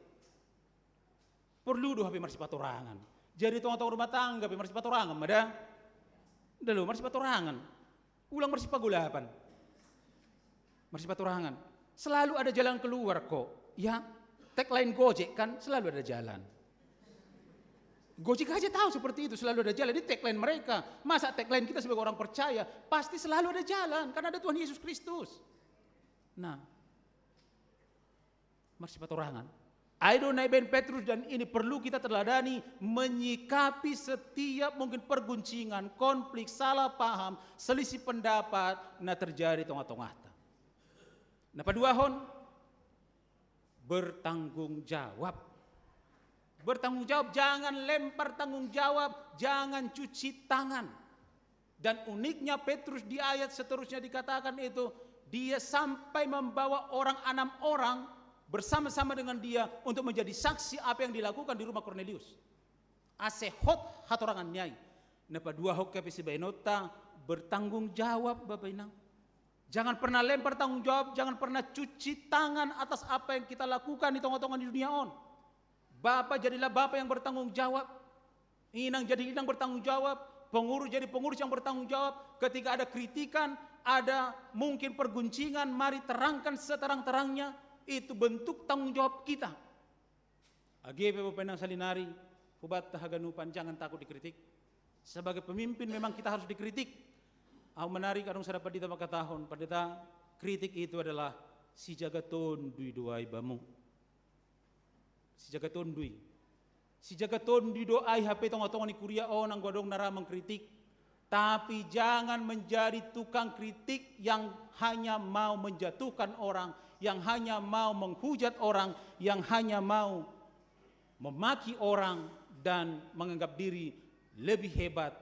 Porlu do hape marsipatorangan. Jadi tonga-tonga rumah tangga pe marsipatorangan ma da. Nda lo, marsipatorangan. Ulang marsipagolapan. Marsipatorangan. Selalu ada jalan keluar kok. Ya, tagline Gojek kan, selalu ada jalan. Gojek aja tahu seperti itu, selalu ada jalan. Ini tagline mereka. Masa tagline kita sebagai orang percaya? Pasti selalu ada jalan, karena ada Tuhan Yesus Kristus. Nah, marsipatorangan. Ai do na ibaen Petrus, dan ini perlu kita teladani, menyikapi setiap mungkin perguncingan, konflik, salah paham, selisih pendapat na terjadi tonga-tongata. Na paduahon, bertanggung jawab. Bertanggung jawab, jangan lempar tanggung jawab, jangan cuci tangan. Dan uniknya, Petrus di ayat seterusnya dikatakan itu, dia sampai membawa orang, enam orang bersama-sama dengan dia untuk menjadi saksi apa yang dilakukan di rumah Kornelius. Ase hot hatorangan ni ai. Na paduahon, hape sibaenonta, bertanggung jawab, Bapak Inang. Jangan pernah lempar tanggung jawab, jangan pernah cuci tangan atas apa yang kita lakukan di tonga-tonga ni dunia on. Bapa, jadilah bapa yang bertanggung jawab. Inang, jadi inang bertanggung jawab. Pengurus, jadi pengurus yang bertanggung jawab. Ketika ada kritikan, ada mungkin perguncingan, mari terangkan seterang-terangnya. Itu bentuk tanggung jawab kita. Age pe, Bapak Inang, salinari, Hubatta haganupan, jangan takut dikritik. Sebagai pemimpin memang kita harus dikritik. Au menarik adong sada pandita mangkatahon, pandita, kritik itu adalah sijaga tondui do ai bamu. Sijaga tondui. Sijaga tondui do ai hape tonga-tonga ni kuria on anggo adong na ra mengkritik. Tapi jangan menjadi tukang kritik yang hanya mau menjatuhkan orang, yang hanya mau menghujat orang, yang hanya mau memaki orang dan menganggap diri lebih hebat,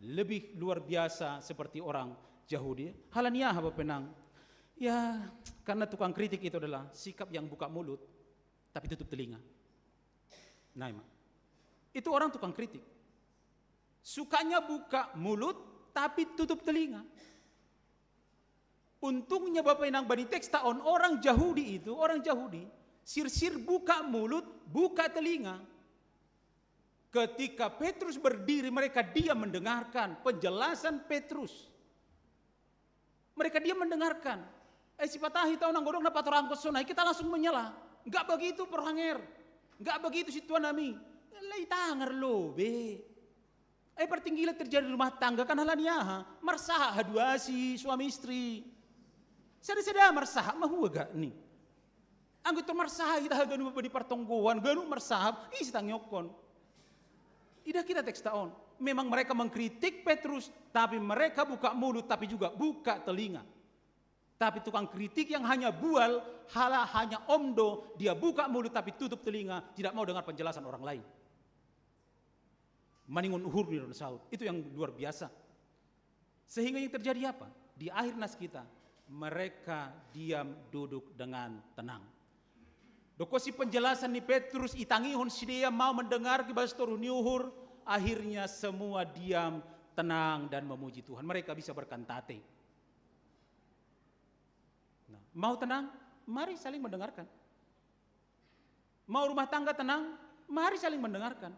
lebih luar biasa seperti orang Yahudi. Halani aha, Bapak Inang? Ya, karena tukang kritik itu adalah sikap yang buka mulut tapi tutup telinga. Nah, emang. Itu orang tukang kritik. Sukanya buka mulut tapi tutup telinga. Untungnya, Bapak Inang, bani teks ta on, orang Yahudi itu, orang Yahudi, sirsir buka mulut, buka telinga. Ketika Petrus berdiri, mereka diam mendengarkan penjelasan Petrus. Mereka diam mendengarkan. Eh, sipata hita on anggo adong na patorangkon sonai, kita langsung menyela. Enggak begitu, Prohanger. Enggak begitu, sintua nami. Lai tangar lo be. Eh, partinggilan terjadi di rumah tangga kan halani aha? Marsaha haduasi suami istri. Sada-sada marsaha, mahua gak ni? Anggo tor marsaha hita haganup di partonggoan, ganup marsaha, ise tangiongkon? Idah kita teks ta on. Memang mereka mengkritik Petrus, tapi mereka buka mulut, tapi juga buka telinga. Tapi tukang kritik yang hanya bual, hala hanya omdo, dia buka mulut tapi tutup telinga, tidak mau dengar penjelasan orang lain. Maningon uhur ni ron saut. Itu yang luar biasa. Sehingga yang terjadi apa? Di akhir nas kita, mereka diam duduk dengan tenang. Dokosi penjelasan ni Petrus, itangihon sidea mau mendengar kibas toruh ni uhur, akhirnya semua diam, tenang, dan memuji Tuhan. Mereka bisa berkantate. Nah, mau tenang? Mari saling mendengarkan. Mau rumah tangga tenang? Mari saling mendengarkan.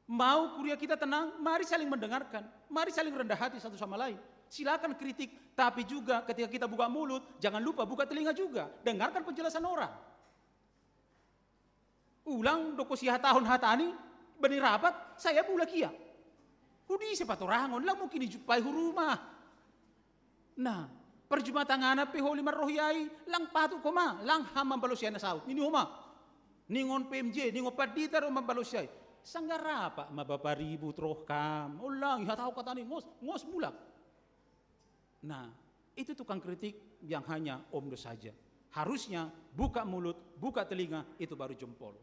Mau kuria kita tenang? Mari saling mendengarkan. Mari saling rendah hati satu sama lain. Silakan kritik, tapi juga ketika kita buka mulut, jangan lupa buka telinga juga. Dengarkan penjelasan orang. Ulang dokosi hatahon hata ni, bani rapat, saya bulak ia. Hudi se patorangon, lang mungkin dijumpai hu rumah. Nah, parjumatangana pe holi marrohi ai, lang patut homa, lang ham mambalosi ai na saut, nini homa. Ningon P M J, ningon pandita do mambalosi ai. Sanggar apa ma bapa ribut roh kam, ulang ihatahon hata ni, ngos, ngos bulak. Nah, itu tukang kritik yang hanya omdo saja. Harusnya buka mulut, buka telinga, itu baru jempol.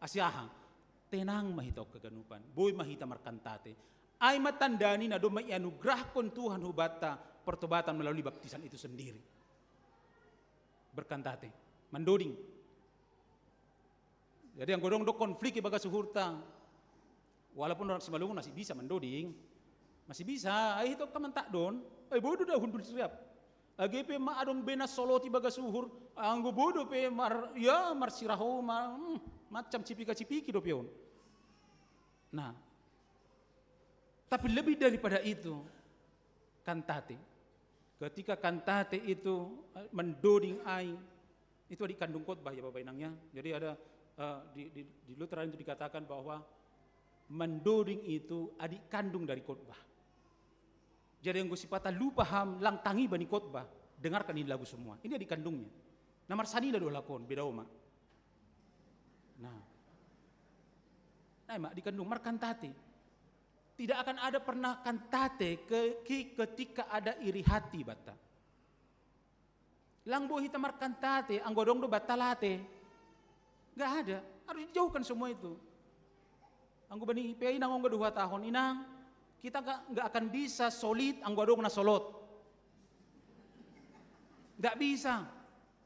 Asi aha? Tenang ma hita on haganupan, boi ma hita markantate. Ai ma tanda ni na domma ianugerahkon Tuhan hubanta pertobatan melalui baptisan itu sendiri. Berkantate, mandoding. Jadi anggo adong do konflik ibagas uhurta, walaupun orang Simalungun masih bisa mandoding, masih bisa, ai hita on mantak do on, ai bodo da hundul siriap. Age pe ma adong be na solot ibagas uhur, anggo bodo pe mar, ya, marsiraho, ma, hmm, macam cipika-cipiki dope on. Nah, tapi lebih daripada itu, kantate. Ketika kantate itu, eh, mandoding ai, itu adik kandung khotbah ya, Bapak Inang, ya. Jadi ada, eh, di, di, di Lutheran itu dikatakan bahwa mandoding itu adik kandung dari khotbah. Jadi anggo sipata lupa ham lang tangi bani khotbah, dengarkan ini lagu semua. Ini adik kandungnya. Na marsanina do halak on, beda oma. Nah. Nah, ima, adik kandung, markantate. Tidak akan ada pernah kantate ke, ke, ketika ada iri hati banta. Lang boi hita markantate anggo adong do banta late. Nggak ada. Harus dijauhkan semua itu. Anggo bani P A I nang on nggak dua tahun, Inang, kita nggak, nggak akan bisa solid anggo adong na solot. Nggak bisa.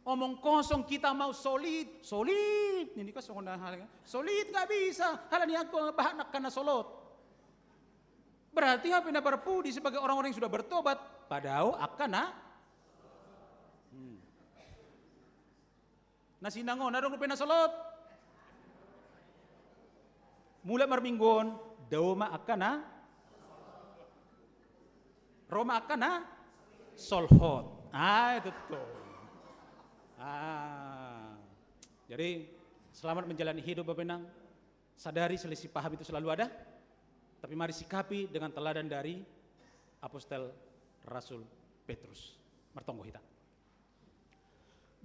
Omong kosong kita mau solid, solid. Ini kan songon hal, solid nggak bisa. Halani angka bahat angka na solot. Berarti hape na parpudi sebagai orang-orang yang sudah bertobat, padao angka na. Hmm. Na sinangon, adong dope na solot. Mulak marminggu on, dao ma angka na. Ro ma angka na solhot. Ah, itu tuh. Ah. Jadi, selamat menjalani hidup, Bapak Inang. Sadari selisih paham itu selalu ada, tapi mari sikapi dengan teladan dari Apostel Rasul Petrus. Martonggo hita.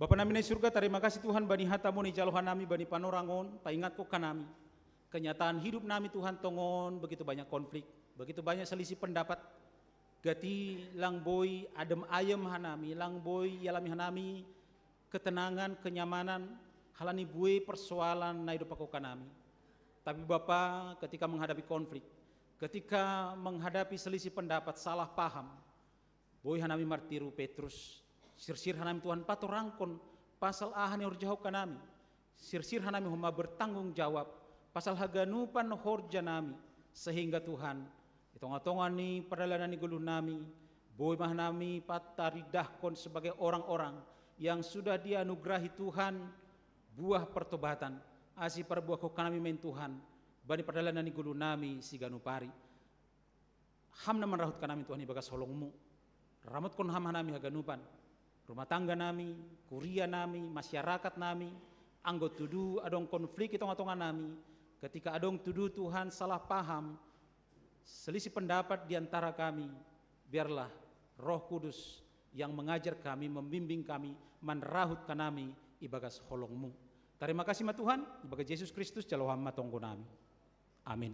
Bapa nami na i surga, tarima kasih Tuhan bani hata-Mu na ijalo hanami bani panorang on, paingat Ho hanami. Kenyataan hidup nami Tuhan tongon, begitu banyak konflik, begitu banyak selisih pendapat. Gati lang boi adem ayem hanami, lang boi ialami hanami ketenangan, kenyamanan, halani buei persoalan na idompakhon hanami. Tapi Bapa, ketika menghadapi konflik, ketika menghadapi selisih pendapat, salah paham, boi hanami martiru Petrus, sirsir hanami Tuhan patorangkon pasal aha na ihorjahon hanami, sirsir hanami homa bertanggung jawab pasal haganupan horja nami, sehingga Tuhan, di tonga-tonga ni pardalanan ni goluh nami, boi ma hanami pataridahkon sebagai orang-orang yang sudah dianugerahi Tuhan buah pertobatan, asi parbuahkon hanami ma i Tuhan, bani pardalanan ni goluh nami siganup ari. Ham na manrahut hanami Tuhan ibagas holong-Mu. Ramotkon Ham hanami haganupan, rumah tangga nami, kuria nami, masyarakat nami, anggo tudu adong konflik i tonga-tonga nami, ketika adong tudu Tuhan salah paham, selisih pendapat di antara kami, biarlah Roh Kudus yang mengajar kami, membimbing kami, manrahut hanami ibagas holong-Mu. Tarima kasih ma Tuhan, ibagas Jesus Kristus jalo Ham ma tonggo nami. Amin.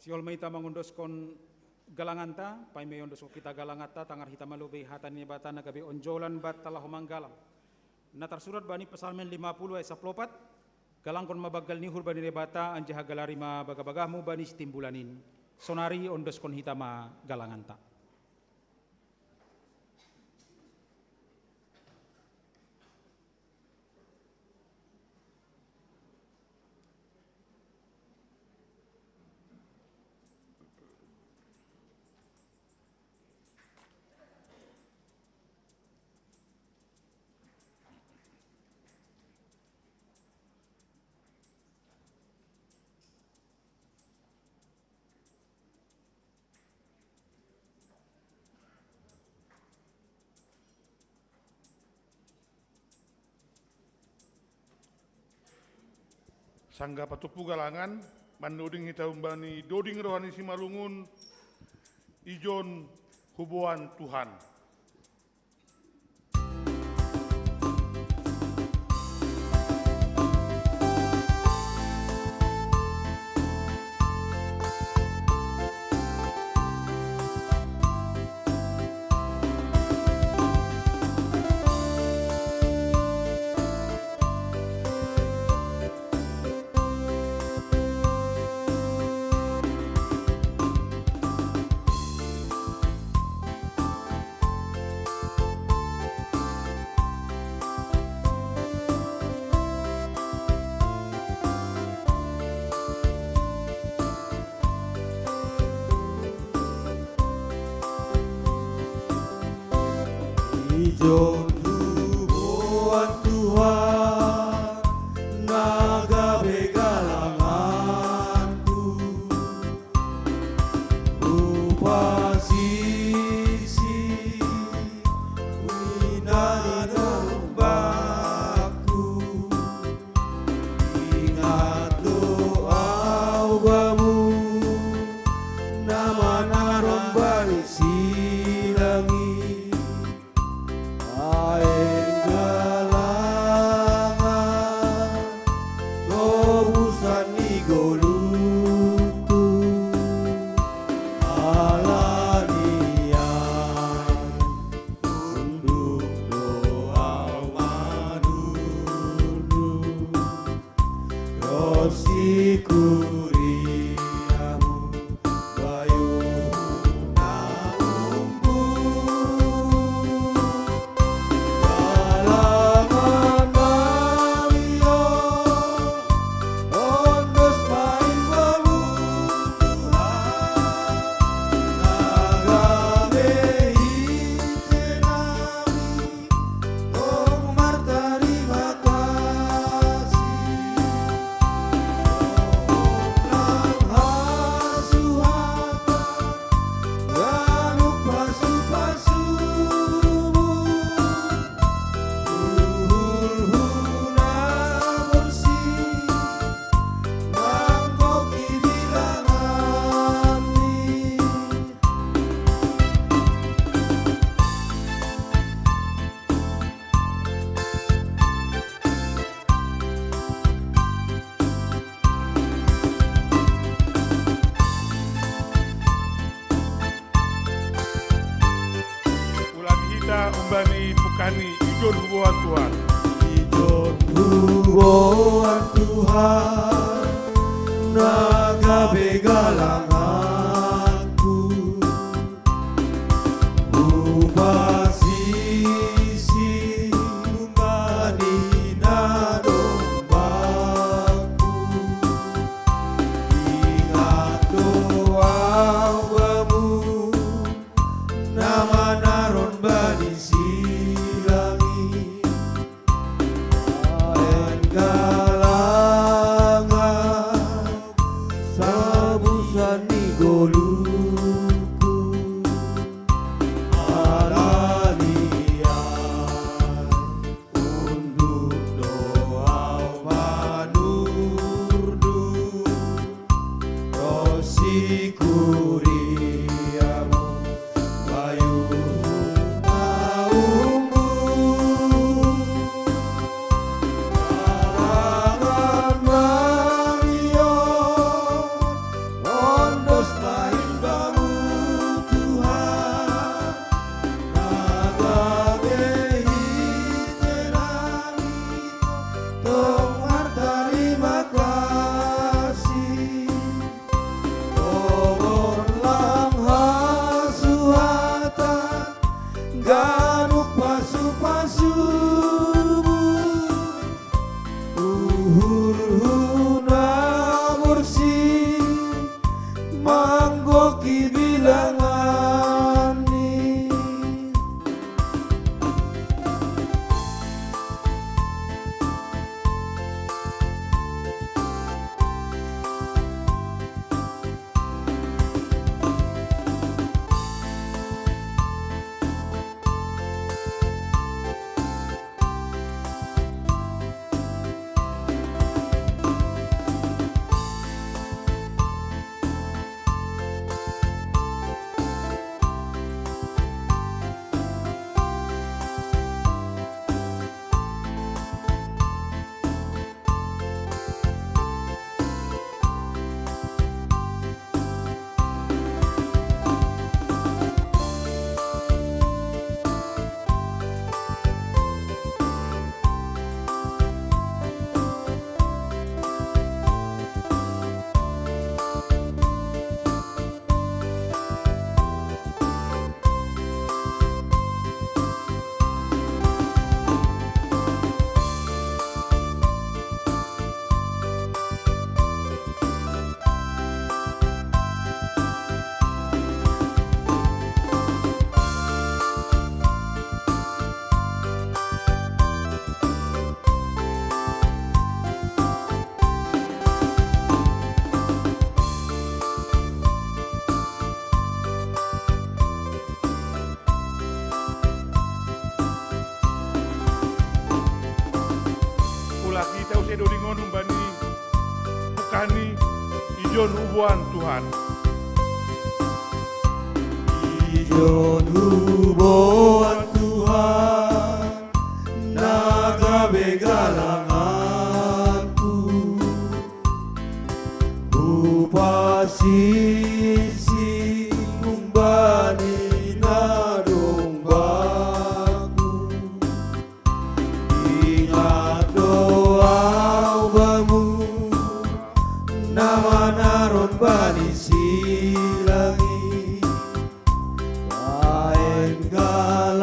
Sihol ma hita mangondoskon galanganta, paima iondoskon hita galanganta, tangar hita ma lobei hata ni Naibata na gabe onjolan banta laho manggalang. Na tarsurat bani Psalmen lima puluh ayat sampulu opat, galangkon ma banggal ni uhur bani Naibata, anjaha galari ma bagabagahmu bani sitimbulan in. Sonari ondoskon hita ma galanganta. Sanggah patumpu galangan, mandoding hita humbani doding roha ni Simalungun, ijon huboan Tuhan. Ijon huboan Tuhan na gabe galanganku, hupasisi, huinani dombangku. Ingat do ahu bamu, na manaron bani silang i, bahen galangan, tobusan ni goluhku. Halani ai unduk do ahu manunu, dohot si kuriamu, bayu na umbun. Umbani pukani, ijon huboan Tuhan. Ijon huboan Tuhan, na gabe galanganku. Hupasisi umbani na dombaku. Ingat do au bamu, na manaron bani silang i. Baen galangan sabusan ni ngolungku. Alani i unduk do au manurdur, ro si kuriamu, bayu na umbu. Galangan malion, ondos ma i bamu Tuhan. Na gabe i jera ni tong martarima kasih. Tongon lang hasuhatan ganup pasupasumu. Uhurhu na borsih manggohi bilangan ni. Ulak hita use dolingon umbani pukani, ijon huboan Tuhan. Ijon huboan Tuhan, na gabe galanganku. Hupasisi umbani na dombaku. Ingat do au bamu, na manaron bani silang i. Baen galangan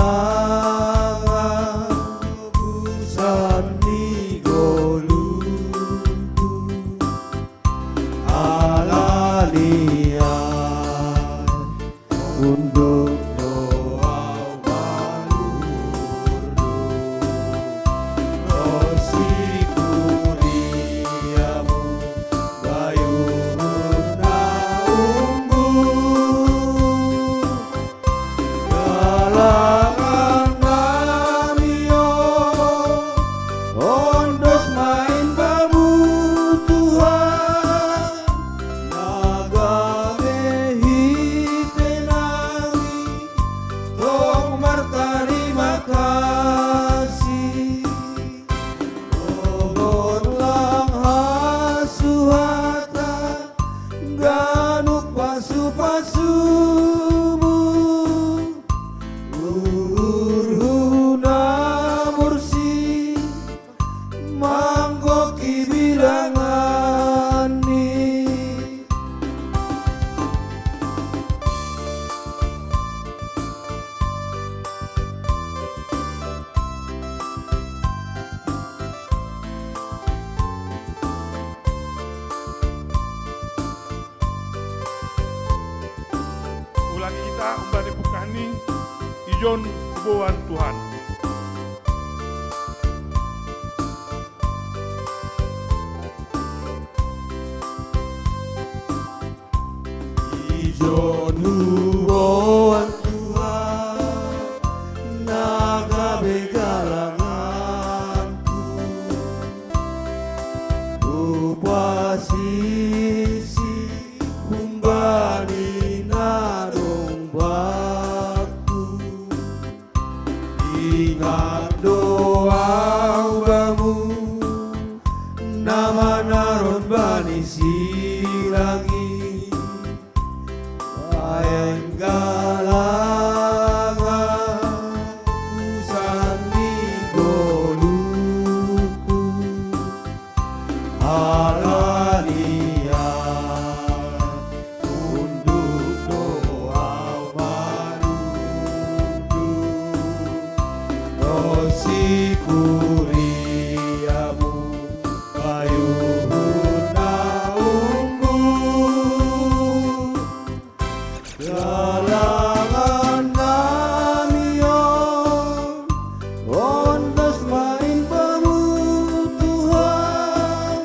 John, huboan Tuhan. Ijon huboan Tuhan, na gabe galanganku, hupasisi humbani na dong bakku. Ingat do au bamu, na manaron bani si langit, baen galangan husan ni goluhku. Halani an unduk do au manunjuk, dosi kuriamu, bayuhon na unggut. Galangan nami on, ondos ma i bamu Tuhan,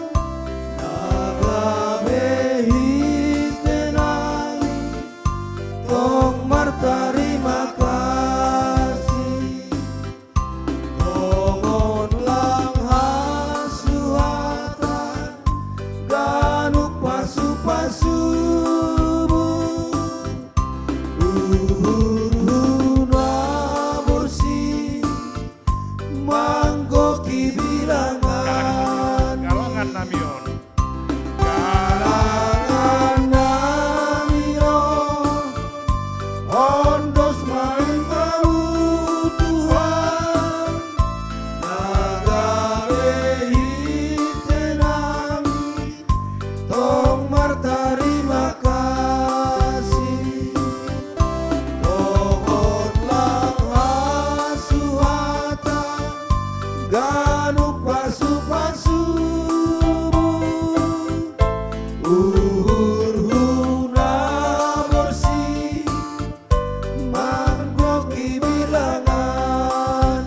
na gabe hita nami tong martarima kasih. Tongon lang hasuhatan, ganup pasupasumu, uhurhu na borsih, manggohi bilangan. Galangan nami on. Galangan nami on, ondos ma i bamu Tuhan, na gabe hita nami tong martarima kasih. Tongon lang hasuhatan, ganup pasupasumu, uhurhu na borsih, manggohi bilangan.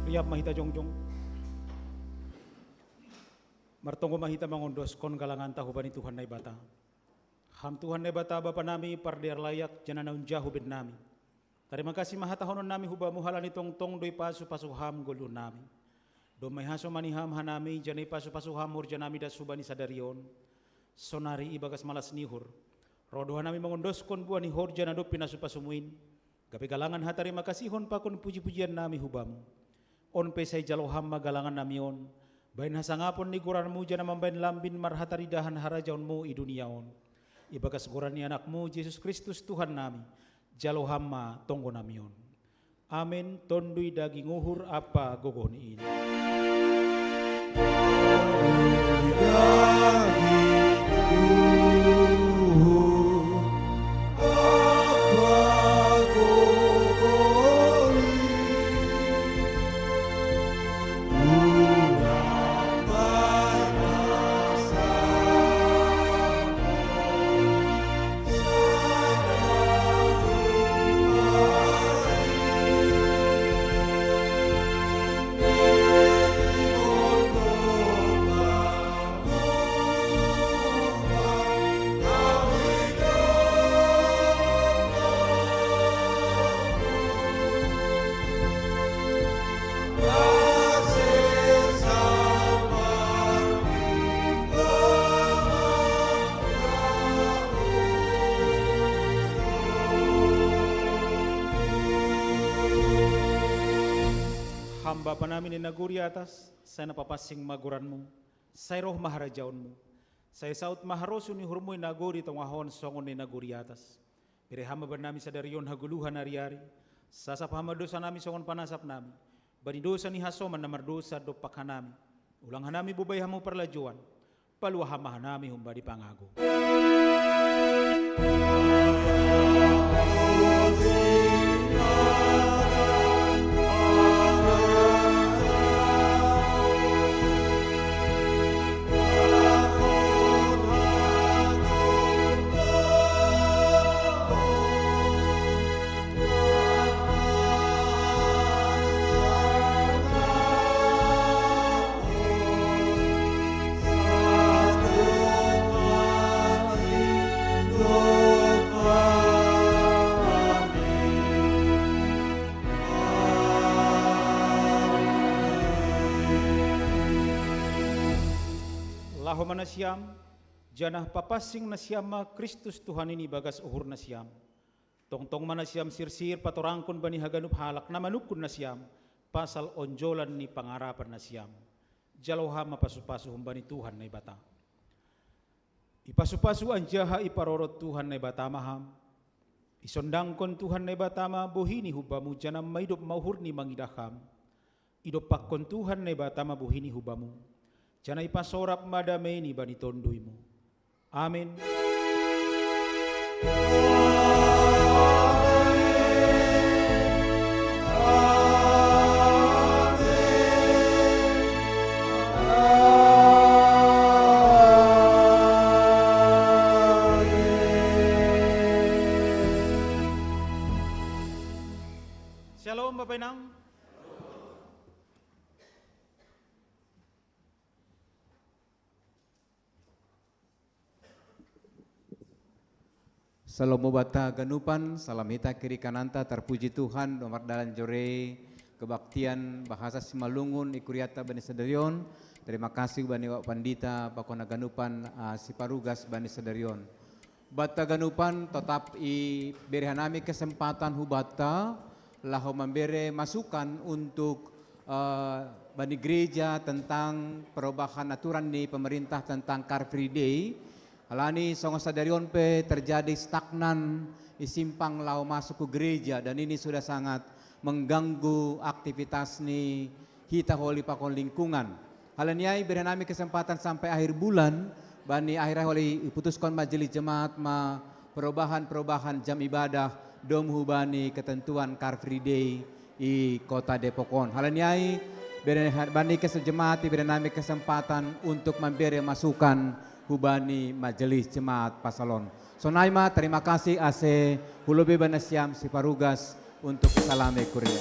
Riap ma hita jongjong. Martonggo ma hita mangondoskon galanganta hubani Tuhan Naibata. Ham Tuhan Naibata, Bapa nami, pardear layak, jana na unjahu ben nami. Tarima kasih ma hatahonon nami hubamu halani tongtong do ipasupasu Ham goluh nami. Domma ihasomani Ham hanami, jana ipasupasu Ham horja nami das hubani sadari on. Sonari ibagas malas ni uhur, ro do hanami mangondoskon buah ni horja na dob pinasupasumu in, gabe galangan hatarima kasihon pakon pujipujian nami hubamu. On pe sai jalo Ham ma galangan nami on, baen hasangapon ni goranmu jana mambaen lambin marhataridahan harajaonmu i dunia on. Ibagas goran ni Anakmu Jesus Kristus Tuhan nami, jalo Ham ma tonggo nami on. Amen. Tonduy daging uhur ampa gogoh ni in. Ham Bapa nami na i nagori atas, sai na papansing ma goranmu, sai roh ma harajaonmu, sai saut ma harosuh ni uhurmu i nagori tongah on songon na i nagori atas. Bere Ham ma bannami sadari on hagoluhan ariari, sasap Ham ma dosa nami songon panasap nami bani dosa ni hasoman na mardosa dompak hanami. Ulang hanami bobai Hamu parlajouan, palua Ham ma hanami humbani pangago. Laho ma nasiam, janah papansing nasiam ma Kristus Tuhan in ibagas uhur nasiam. Tongtong ma nasiam sirsir patorangkon bani haganup halak na manungkun nasiam pasal onjolan ni pangarapan nasiam. Jalo ham ma pasu-pasu humbani Tuhan Naibata. Ipasu-pasu anjaha iparorot Tuhan Naibata ma ham. Isondangkon Tuhan Naibata ma bohini hubamu, janah maidop ma uhurni mangidah ham. Idompakkon Tuhan Naibata ma bohini hubamu, janah ipasorap ma dameini bani tonduymu. Amin. Shalom, Bapak Inang. Shalom Bapak haganupan, salam hita kiri kananta, terpuji Tuhan, domar dalan jore kebaktian bahasa Simalungun i kuriatta bani sadarion. Terima kasih bani Bapak Pandita, pakon haganupan, ah, siparugas bani sadarion. Bapak haganupan, totap ibere hanami kesempatan hu Bapak laho mambere masukan untuk, eh, bani gereja tentang perubahan aturan ni pemerintah tentang Car Free Day. Alani songon sadarion pe terjadi stagnan i simpang laho masuk ke gereja, dan ini sudah sangat mengganggu aktivitas ni hita holi pakon lingkungan. Alani ai bere hanami kesempatan sampai akhir bulan, bani akhir holi iputuskon majelis jemaat ma perubahan-perubahan jam ibadah domu hubani ketentuan Car Free Day i Kota Depok on. Alani ai bere ha-, bani kes-, jemaat ibere hanami kesempatan untuk mambere masukan hubani majelis jemaat pasal on. Sonai ma, terima kasih ase hulobi bani nasiam siparugas untuk salame kuria.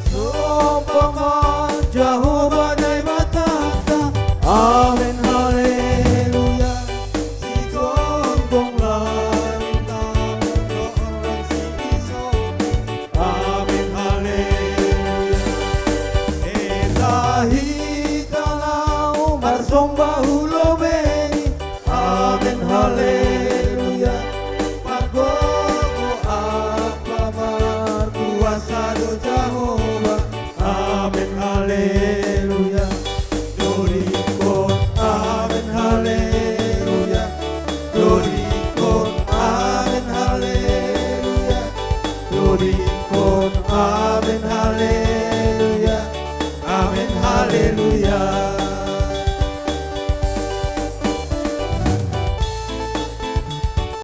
Sombong ma Jahowa Daibatanta. Amen, haleluya. Sigombong langit laho dohor si iso. Amen, haleluya. Esa hita laho marsomba hu lobei. Amen, haleluya. Margogo ampa markuasa do Jahowa. Amen, haleluya. Dodikon, amen, haleluya. Dodikon, amen, haleluya. Dodikon.